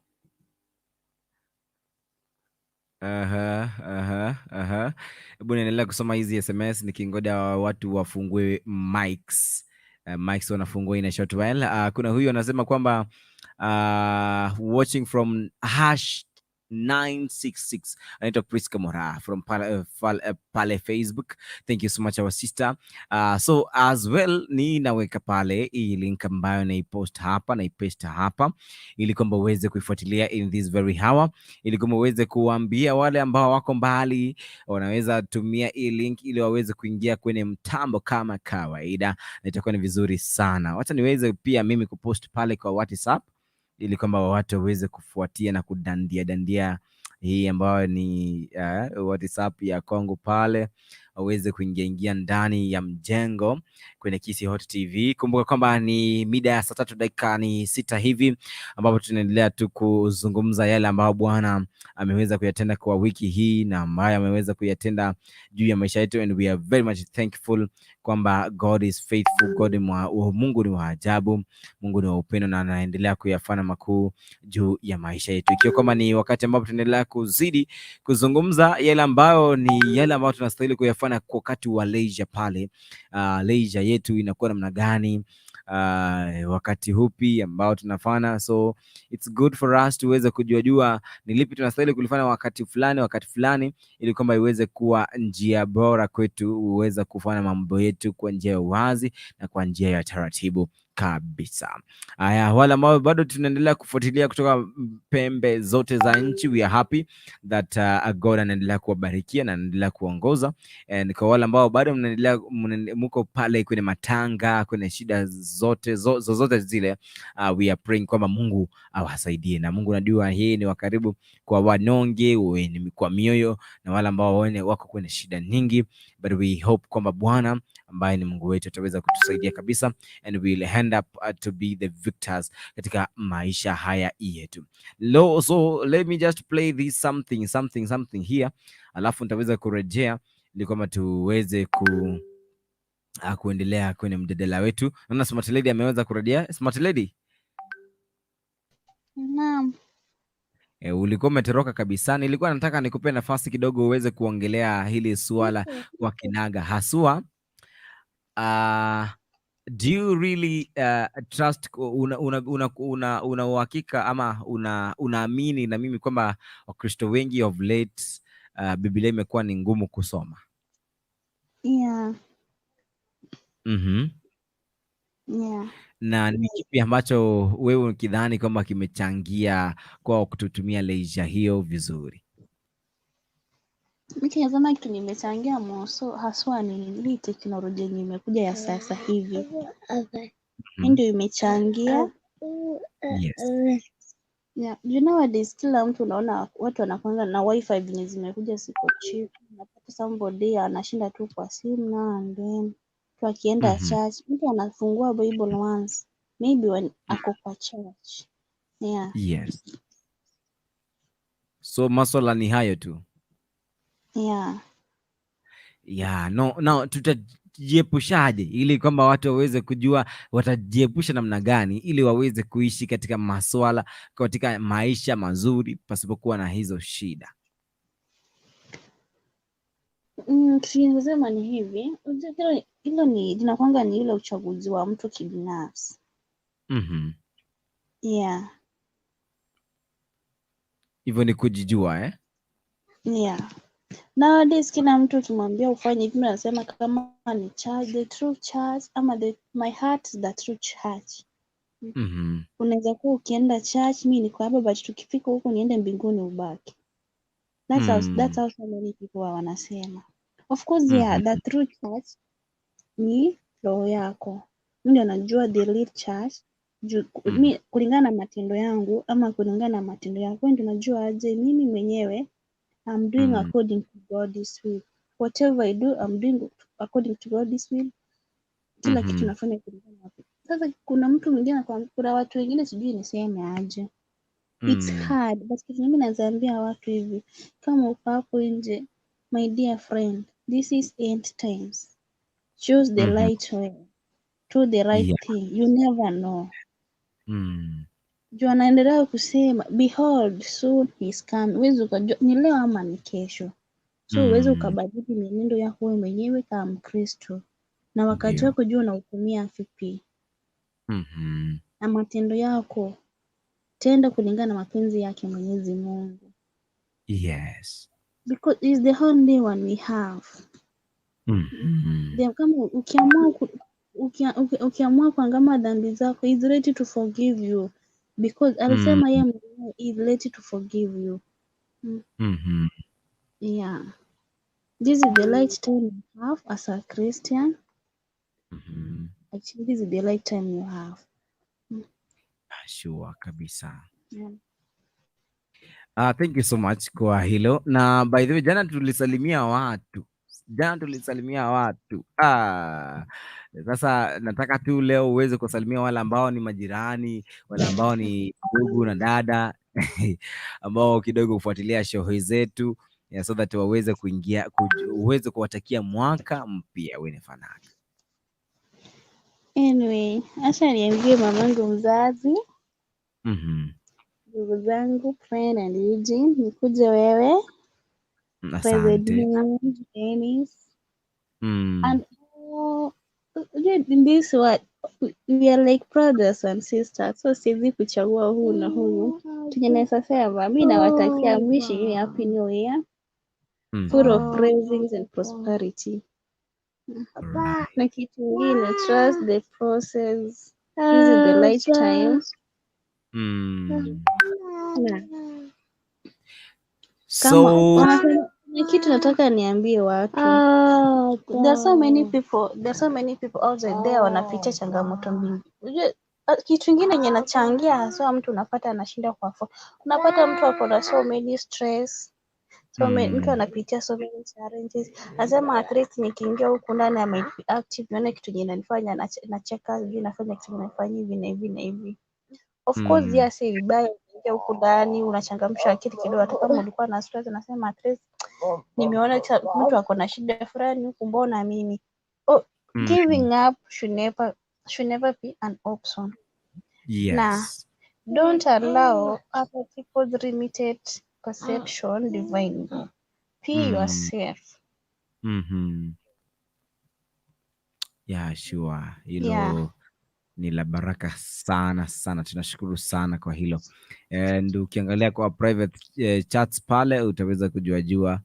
Aha. Hebu niendelea kusoma hizi SMS nikingoja watu wafungue mics. Mics wanafungua in a short while. Kuna huyu anasema kwamba watching from #966, anaitwa Priska Mora from pale Facebook. Thank you so much, our sister. So as well ni naweka pale hii link ambayo naipost hapa, naipaste hapa ili kwamba uweze kuifuatilia in this very hour, ili kwamba uweze kuambia wale ambao wako mbali wanaweza tumia hii link ili waweze kuingia kwenye mtambo kama kawaida, na itakuwa ni vizuri sana. Wacha niweze pia mimi kupost pale kwa WhatsApp ili kwamba watu waweze kufuatia na kudandia dandia hii ambayo ni WhatsApp ya kwangu pale, waweze kuingia ingia ndani ya mjengo kwenye Kisii Hot TV. Kumbuka kwamba ni mida ya saa 3 dakika ni 6 hivi, ambapo tunaendelea tu kuzungumza yale ambayo Bwana ameweza kuyatenda kwa wiki hii na ambayo ameweza kuyatenda juu ya maisha yetu, and we are very much thankful kwamba God is faithful. God ni Mungu ni wa ajabu, Mungu ni wa upendo na anaendelea kuyafanya makuu juu ya maisha yetu. Ikiwa kwamba ni wakati ambapo tunaendelea kuzidi kuzungumza yale ambayo ni yale ambayo tunastahili kuyafanya kwa wakati wa leisure pale. Leisure yetu inakuwa namna gani? Wakati hupi ambao tunafanya, so it's good for us tuweze kujua jua ni lipi tunastahili kulifanya wakati fulani, wakati fulani, ili kwamba iweze kuwa njia bora kwetu uweza kufanya mambo yetu kwa njia ya uwazi na kwa njia ya taratibu kabisa. Haya, wale ambao bado tunaendelea kufuatilia kutoka pembe zote za nchi, we are happy that God anaendelea kuwabarikia na anaendelea kuongoza. And kwa wale ambao bado mnaendelea mko pale kwenye matanga, kwenye shida zote zozote zile, we are praying kwamba Mungu awasaidie, na Mungu najua yeye ni wa karibu kwa wanyonge, wenye kwa mioyo na wale ambao wako kwenye shida nyingi, but we hope kwamba Bwana ambaye ni Mungu wetu ataweza kutusaidia kabisa and we will end up to be the victors katika maisha haya yetu. So let me just play this something something something here, alafu nitaweza kurejea ili kwamba tuweze kuendelea kwenye mjadala wetu. Naona Smart Lady ameweza kurejea. Smart Lady, Naam. Ulikuwa umetoroka kabisa. Nilikuwa nataka nikupe nafasi kidogo uweze kuongelea hili suala kwa kinaga haswa. Do you really trust, una uhakika ama unaamini na mimi kwamba Wakristo wengi of late, Biblia imekuwa ni ngumu kusoma? Yeah. Yeah. Na ni kipi ambacho wewe ukidhani kwamba kimechangia kwa kutotumia leisure hiyo vizuri? Mi kinasema kitu nimechangia moso haswa ni hii teknolojia yenye imekuja ya sasa hivi. Hii ndio imechangia. Yeah, you nowadays kila mtu, unaona watu wanakuanga na wifi venye zimekuja ziko cheap. Unapata somebody anashinda tu kwa simu now and then. Mtu akienda church, mtu anafungua Bible once, maybe when ako kwa church. Yeah. Yes. So maswala ni hayo tu. Yeah. Yeah, no, tutajiepushaje ili kwamba watu waweze kujua watajiepusha namna gani ili waweze kuishi katika maswala, katika maisha mazuri pasipokuwa na hizo shida? Kitu nasema ni hivi, unajua hilo ni linakuanga ni ile uchaguzi wa mtu kibinafsi. Yeah. Hivyo ni kujijua, eh? Yeah. Nowadays kila mtu ukimwambia ufanye hivi, mtu anasema kama ni church, the true church ama the my heart is the true church. Unaweza kuwa ukienda church, mi niko hapa, but tukifika huku niende mbinguni ubaki. That's how so many people wa wanasema. Of course, yeah, the true church ni roho yako. Mi ndio najua the real church. Juu mi kulingana na matendo yangu ama kulingana na matendo yako, wewe ndio unajua aje mimi mwenyewe I'm doing according to God's will. Whatever I do, I'm doing according to God's will. Kila kitu nafanya kulingana na. Sasa kuna mtu mwingine kuna watu wengine, sijui niseme aje. It's hard, but kitu mimi naweza ambia watu hivi, kama uko hapo nje, my dear friend, this is end times. Choose the right way. Do the right thing. You never know. Juu anaendelea kusema, "Behold, soon he is coming." Huwezi ukajua ni leo ama ni kesho. So huwezi ukabadili mienendo yako wewe mwenyewe kama Mkristo. Na wakati wako jua unautumia vipi? Na matendo yako, tenda kulingana na mapenzi yake Mwenyezi Mungu. Because it's the only one we have. Then kama ukiamua kuangama dhambi zako, he is ready to forgive you because alisema yeye mwenyewe he is ready to forgive you. Yeah. This is the right time you have as a Christian. I think this is the right time you have. Sure kabisa. Yeah. Thank you so much kwa hilo. Na by the way, jana tulisalimia watu. Jana tulisalimia watu. Sasa nataka tu leo uweze kusalimia wale ambao ni majirani, wale ambao ni ndugu na dada ambao kidogo hufuatilia show zetu, yeah, so that waweze kuingia uweze kuwatakia mwaka mpya wenye fanaka. Anyway, acha niambie mamangu mzazi, ndugu zangu Fred and Eugene, nikuje wewe, Asante. President Dennis, and all, unajua in this world we are like brothers and sisters, so siwezi kuchagua huu na huyu. Chenye naweza sema, mi nawatakia, I'm wishing you a happy new year full of blessings and prosperity. Na kitu ingine, trust the process. This is the right time. Yeah. Kama So kuna kitu nataka niambie watu. There are so many people outside there wanapitia changamoto mingi. Unajua kitu ingine yenye nachangia haswa mtu unapata anashinda kwa phone. Unapata mtu ako na so many stress. So mtu anapitia so many challenges. Anasema at least nikiingia huku ndani I might be active, nione kitu yenye inanifanya nacheka, sijui nafanya kitu inanifanya hivi na hivi na hivi. Of course, yes, si vibaya ukiingia huku ndani unachangamsha akili kidogo, hata kama ulikuwa na stress, unasema at least nimeona mtu ako na shida fulani huku, mbona mimi? Oh, giving up should never be an option. Na don't allow other people's limited perception define you. Be yourself. Yeah, sure. Hilo ni la baraka sana sana, tunashukuru sana kwa hilo. And ukiangalia kwa private chats pale utaweza kujua jua.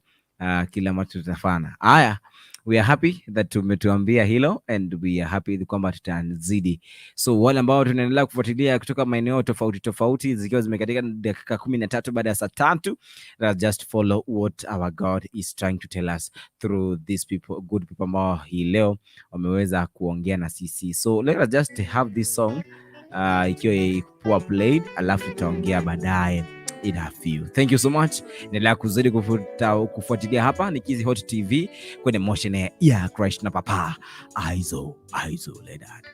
Kile ambacho tutafanya. Haya, we are happy that tumetuambia hilo and we are happy kwamba tutazidi. So wale ambao tunaendelea kufuatilia kutoka maeneo tofauti tofauti, zikiwa zimekatika dakika 13 baada ya saa 3, let us just follow what our God is trying to tell us through these people, good people ambao hii leo wameweza kuongea na sisi. So let us just have this song ikiwa ikuwa played, alafu tutaongea baadaye in a few. Thank you so much. Endelea kuzidi kufuatilia hapa ni Kizi Hot TV kwenye Motion ya Christ na Papa Aizo Aizo Ledad.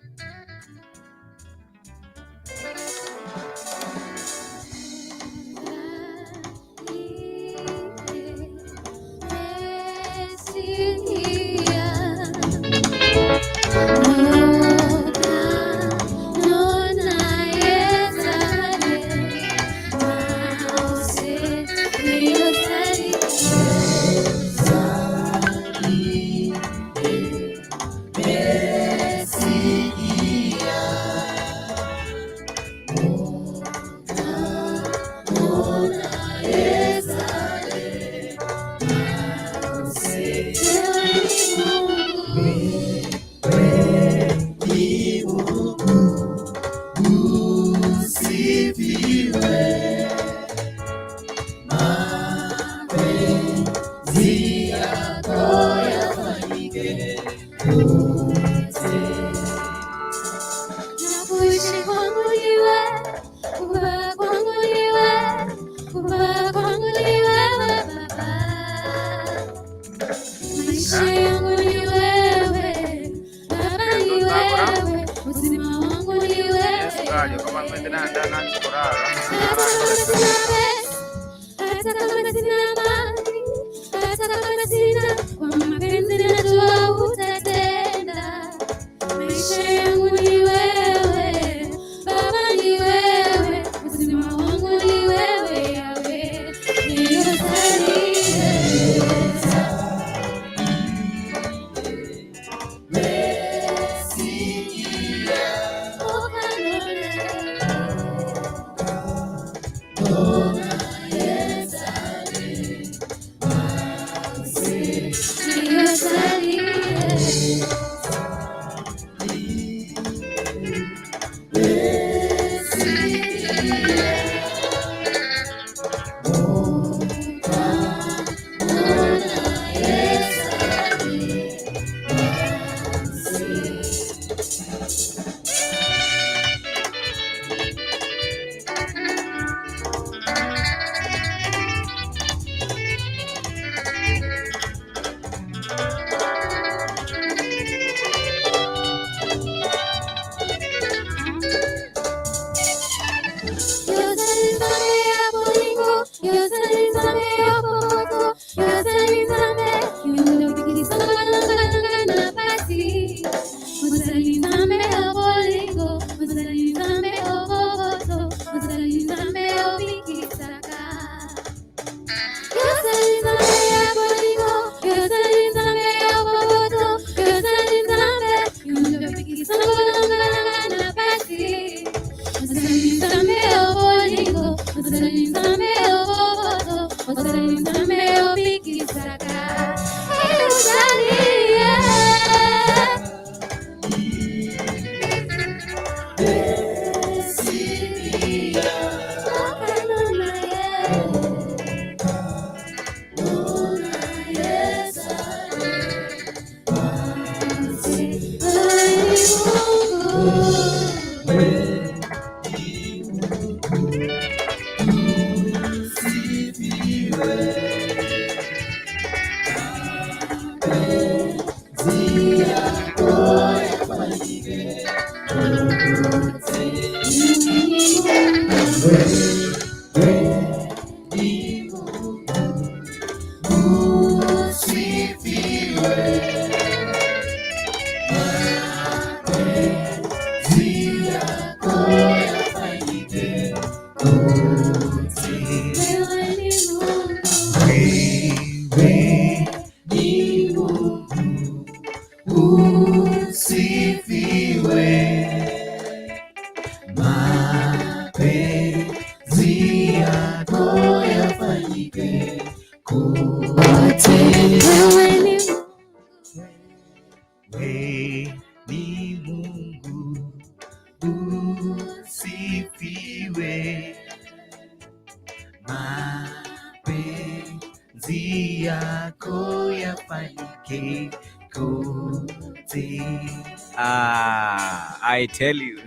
Mapenzi yako yafanyike kote. Ah, I tell you.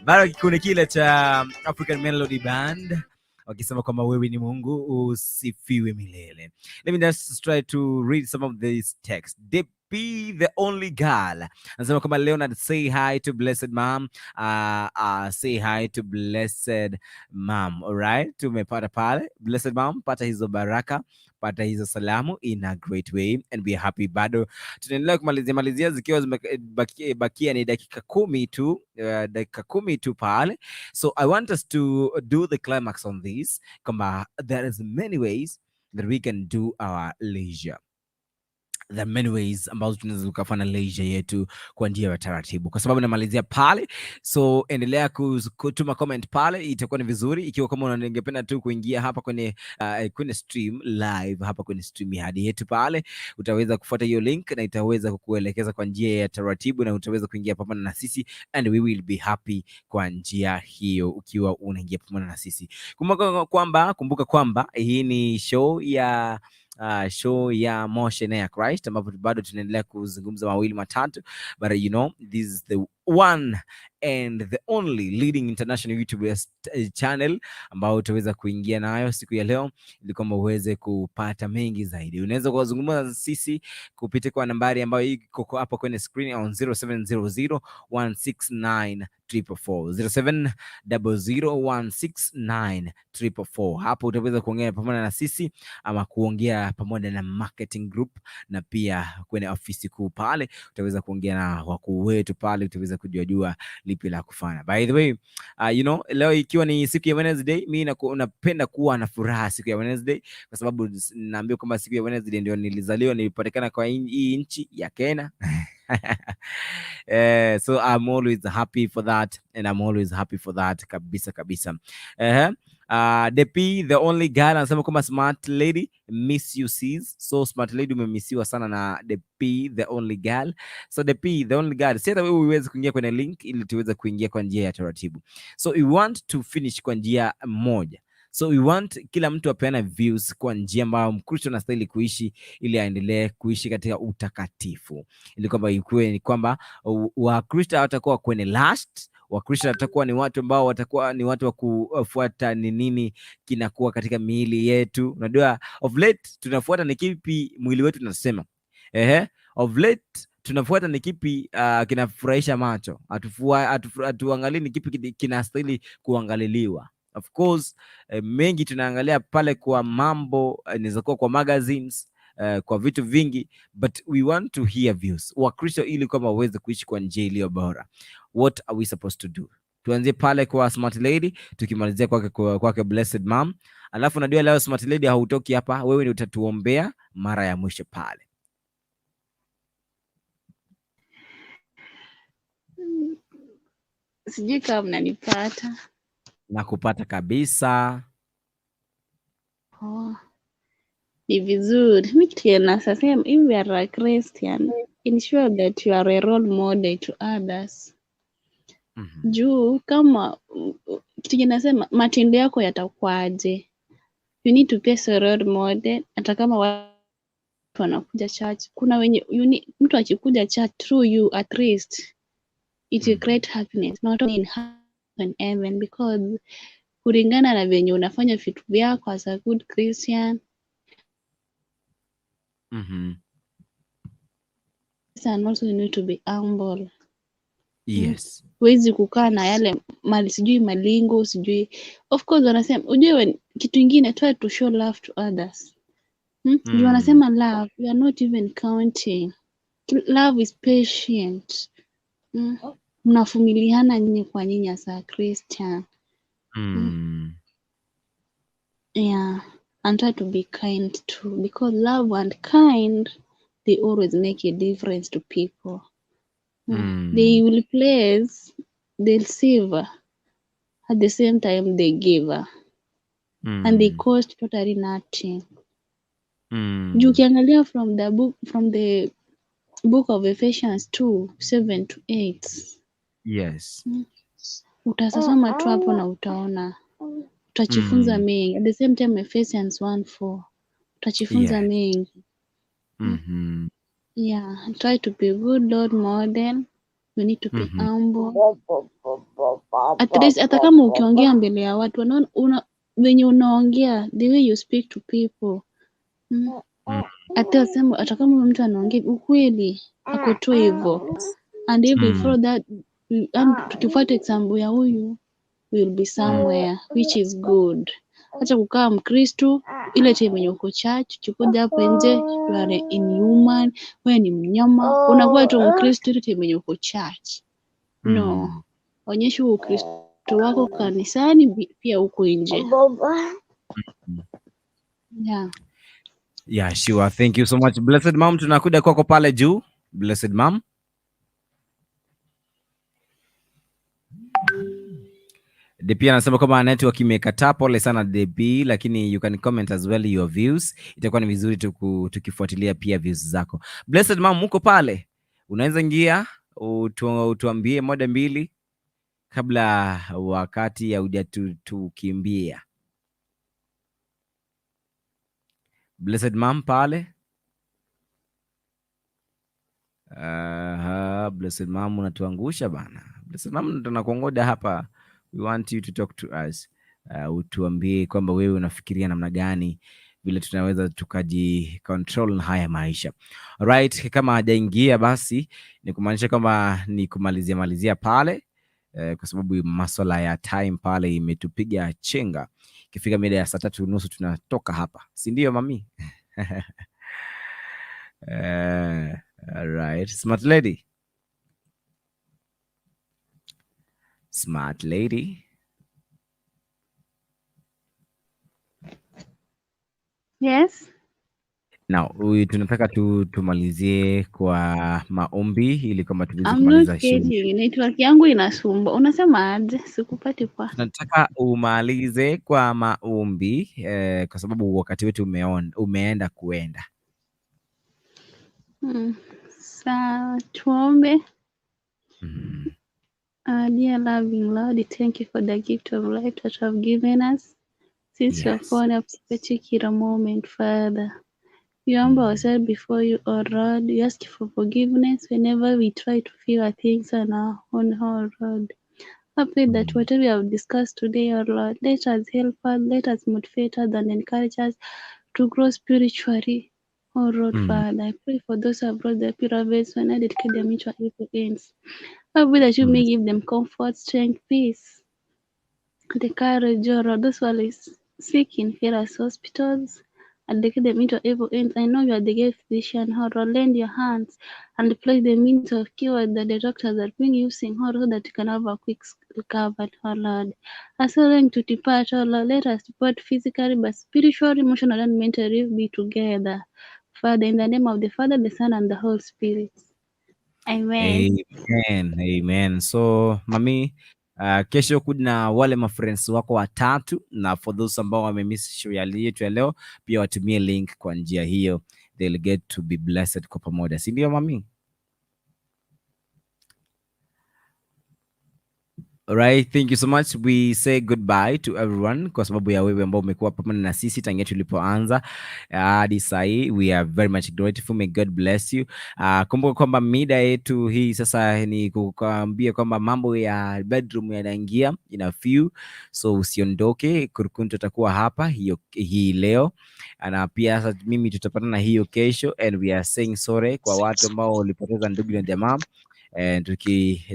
Bado kikundi kile cha African Melody Band wakisema kwamba wewe ni Mungu, usifiwe milele. Let me just try to read some of these texts. Be the only girl anasema kwamba, "Leonard, say hi to blessed mom." Say hi to blessed mom. Alright, tumepata pale blessed mom, pata hizo baraka, pata hizo salamu in a great way and we are happy. Bado tunaendelea kumalizia malizia zikiwa zimebakia ni dakika 10 tu, dakika 10 tu pale. So I want us to do the climax on this, kwamba there is many ways that we can do our leisure. There are many ways ambazo tunaweza tukafanya leisure yetu kwa njia ya taratibu. Kwa sababu namalizia pale, so endelea kutuma comment pale, itakuwa ni vizuri. Ikiwa kama ningependa tu kuingia hapa kwenye stream live, hapa kwenye stream ya hadi yetu pale, utaweza kufuata hiyo link na itaweza kukuelekeza kwa njia ya taratibu, na utaweza kuingia pamoja na sisi and we will be happy kwa njia hiyo ukiwa unaingia pamoja na sisi. Kumbuka kwamba hii ni show ya Motion ya Christ, ambapo bado tunaendelea kuzungumza mawili matatu, but this is the one and the only leading international YouTube channel ambao utaweza kuingia nayo siku ya leo ili kwamba uweze kupata mengi zaidi. Unaweza kuzungumza sisi kupitia kwa nambari ambayo iko hapo kwenye screen on 0700 169 444, 0700 169. Hapo utaweza kuongea pamoja na sisi ama kuongea pamoja na marketing group, na pia kwenye ofisi kuu pale utaweza kuongea na wakuu wetu pale, utaweza kujua lipi la kufanya. By the way, leo ikiwa ni siku ya Wednesday, mi napenda kuwa na furaha siku ya Wednesday kwa sababu naambiwa kwamba siku ya Wednesday ndio nilizaliwa, nilipatikana kwa hii nchi ya Kenya. So I'm always happy for that and I'm always happy for that kabisa kabisa. Depi the only girl anasema kwamba, "Smart lady, miss you, sis." So smart lady, umemisiwa sana na Depi the only girl. So Depi the only girl, si hata wewe uweze kuingia kwenye link ili tuweze kuingia kwa njia ya taratibu. So we want to finish kwa njia moja. So we want kila mtu apeane views kwa njia ambayo Mkristo anastahili kuishi ili aendelee kuishi katika utakatifu, ili kwamba ikuwe ni kwamba Wakristo hawatakuwa kwenye lust. Wakristo watakuwa ni watu ambao watakuwa ni watu wa kufuata ni nini kinakuwa katika miili yetu. Unajua, of late tunafuata ni kipi mwili wetu tunasema. Ehe, of late tunafuata ni kipi kinafurahisha macho, hatuangalii ni kipi kinastahili kuangaliliwa. Of course, mengi tunaangalia pale kwa mambo inaweza kuwa kwa magazines, kwa vitu vingi, but we want to hear views Wakristo ili kwamba waweze kuishi kwa njia iliyo bora. What are we supposed to do? Tuanzie pale kwa smart lady, tukimalizia kwake blessed mom. Alafu najua leo smart lady hautoki hapa, wewe ni utatuombea mara ya mwisho pale. Sijui kama mnanipata. Nakupata kabisa. Oh, ni vizuri. Mi kitu yenye nasema, if you are a Christian, ensure that you are a role model to others. Juu kama kitu yenye nasema, matendo yako yatakuwaje? You need to be a role model, hata kama watu wanakuja church. Kuna wenye you need, mtu akikuja church through you, at least it will create happiness not only in heaven, because kulingana na venye unafanya vitu vyako as a good Christian and also you need to be humble. Huwezi kukaa na yale mali, sijui malingo, sijui. Of course wanasema, ujue kitu ingine, try to show love to others. Juu wanasema love, we are not even counting. Love is patient. Mnavumiliana nyinyi kwa nyinyi as a Christian. Yeah, and try to be kind too, because love and kind, they always make a difference to people. They will place, they'll save, at the same time they give, and they cost totally nothing. Juu ukiangalia from the book of Ephesians 2:7 to 8, utasoma tu hapo na utaona. Utajifunza mengi. At the same time Ephesians 1:4. Utajifunza mengi. Yeah, try to be good role model. You need to be humble. At least hata kama ukiongea mbele ya watu wanaona una venye unaongea, the way you speak to people. Hata sema hata kama mtu anaongea ukweli ako tu hivyo. And if we follow that, tukifuata example ya huyu, we will be somewhere which is good. Acha kukaa Mkristo ile time yenye uko church, ukikuja hapo nje you are inhuman, wewe ni mnyama, unakuwa tu Mkristo ile time yenye uko church. No, onyesha huo Ukristo wako kanisani pia huko nje. Yeah. Yeah, sure. Thank you so much. Blessed Mom, tunakuja kwako pale juu. Blessed Mom. DP anasema kwamba network imekataa. Pole sana DP, lakini you can comment as well your views. Itakuwa ni vizuri tukifuatilia pia views zako. Blessed Mom, uko pale, unaweza ingia utuambie moja mbili kabla wakati haujatukimbia. Blessed Mom pale. Aha, Blessed Mom unatuangusha bana. Blessed Mom tunakungoja hapa. We want you to talk to us. Utuambie kwamba wewe unafikiria namna gani vile tunaweza tukaji control na haya maisha. Alright, kama hajaingia basi ni kumaanisha kwamba ni kumalizia malizia pale kwa sababu maswala ya time pale imetupiga chenga. Ikifika mida ya 3:30 tunatoka hapa, si ndio mami? Alright, smart lady. Smart lady. Yes. Now, huyu tunataka tu tumalizie kwa maombi ili kwamba tuweze I'm not kumaliza show. getting. Network yangu inasumbua. Unasema aje? Sikupati kwa. Tunataka umalize kwa maombi kwa sababu wakati wetu umeenda kuenda. Sawa, tuombe. Dear loving Lord, thank you for the gift of life that you have given us. Since you have born up particular moment, Father. We humble ourselves before you, O Lord. We ask for forgiveness whenever we try to figure things on our own, O Lord. I pray that whatever we have discussed today, O Lord, let us help us, let us motivate us and encourage us to grow spiritually. O Lord, Father, I pray for those who have brought their pyramids when I dedicate them into evil ends. I pray that you may give them comfort, strength, peace, the courage, O Lord. Those who are sick in various hospitals, and dedicate them into evil ends. I know you are the great physician, O Lord. Lend your hands and place the means of cure that the doctors are being using, O Lord, so that you can have a quick recovery, O Lord. As we are going to depart, O Lord, let us depart physically, but spiritually, emotionally, and mentally be together. Father, in the name of the Father, the Son, and the Holy Spirit. Amen. Amen. Amen. So, mami, kesho kuna wale mafriends wako watatu, na for those ambao wamemiss show ya yetu ya leo, pia watumie link kwa njia hiyo, they'll get to be blessed kwa pamoja, si ndio mami? Alright, thank you so much. We say goodbye to everyone kwa sababu ya wewe ambao umekuwa pamoja na sisi tangia tulipoanza hadi saa hii. We are very much grateful. May God bless you. Kumbuka kwamba mida yetu hii sasa ni kukuambia kwamba mambo ya bedroom yanaingia in a few, so usiondoke. Kurukuntu atakuwa hapa hiyo hii leo na pia sasa mimi tutapatana hiyo kesho, and we are saying sorry kwa watu ambao walipoteza ndugu na jamaa. And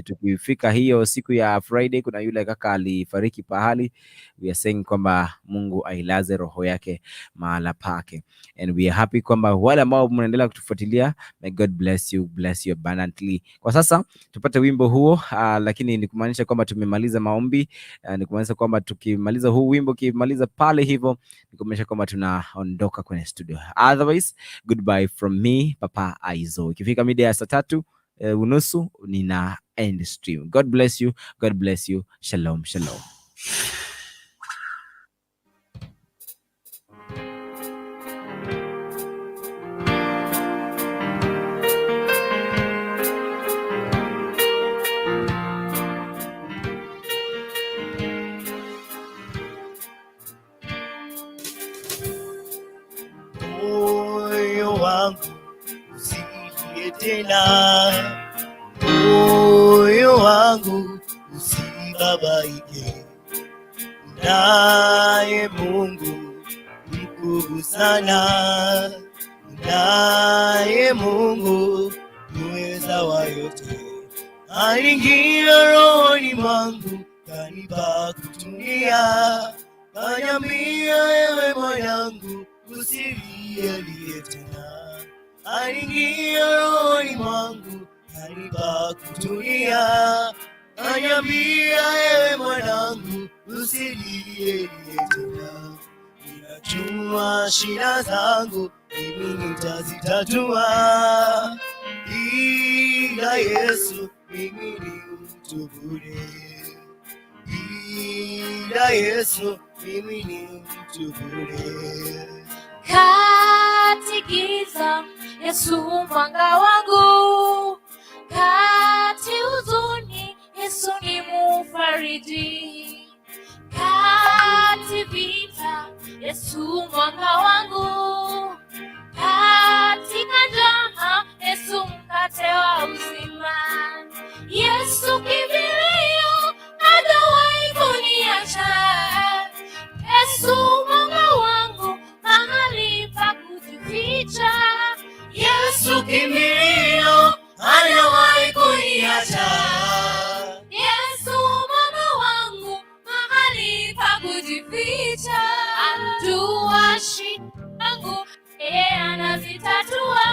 tukifika hiyo siku ya Friday, kuna yule kaka alifariki pahali, we are saying kwamba Mungu ailaze roho yake mahala pake, and we are happy kwamba wale ambao mnaendelea kutufuatilia, may God bless you, bless you abundantly. Kwa sasa tupate wimbo huo, lakini ni kumaanisha kwamba tumemaliza maombi, ni kumaanisha kwamba tukimaliza huu wimbo, ukimaliza pale hivyo, ni kumaanisha kwamba tunaondoka kwenye studio. Otherwise, goodbye from me, Papa Aizo. Ikifika mida ya 3:30 nina end stream. God bless you. God bless you. Shalom, shalom. Wangu usilie tena, moyo wangu usibabaike, naye Mungu mkuu sana, naye Mungu muweza wa yote, aliingia rohoni mwangu, kanipa kutulia, kaniambia, ewe mwanangu, usilie tena. Aliingia rohoni mwangu, kanipa kutulia, kaniambia, ewe mwanangu, usilie tena. Ninajua shida zangu mimi nitazitatua, bila Yesu mimi ni mtu bure, bila Yesu mimi ni mtu bure. Kati giza, Yesu mwanga wangu, kati huzuni, Yesu ni mufariji, kati vita, Yesu mwanga wangu, katika njaa, Yesu mkate wa uzima, Yesu kimbilio, hajawahi kuniacha. Yesu mwanga wangu, mahali pa kujificha. Yesu kimbilio, hajawahi kuniacha. Yesu mwanga wangu, mahali pa kujificha. Ajua shida zangu, yeye anazitatua.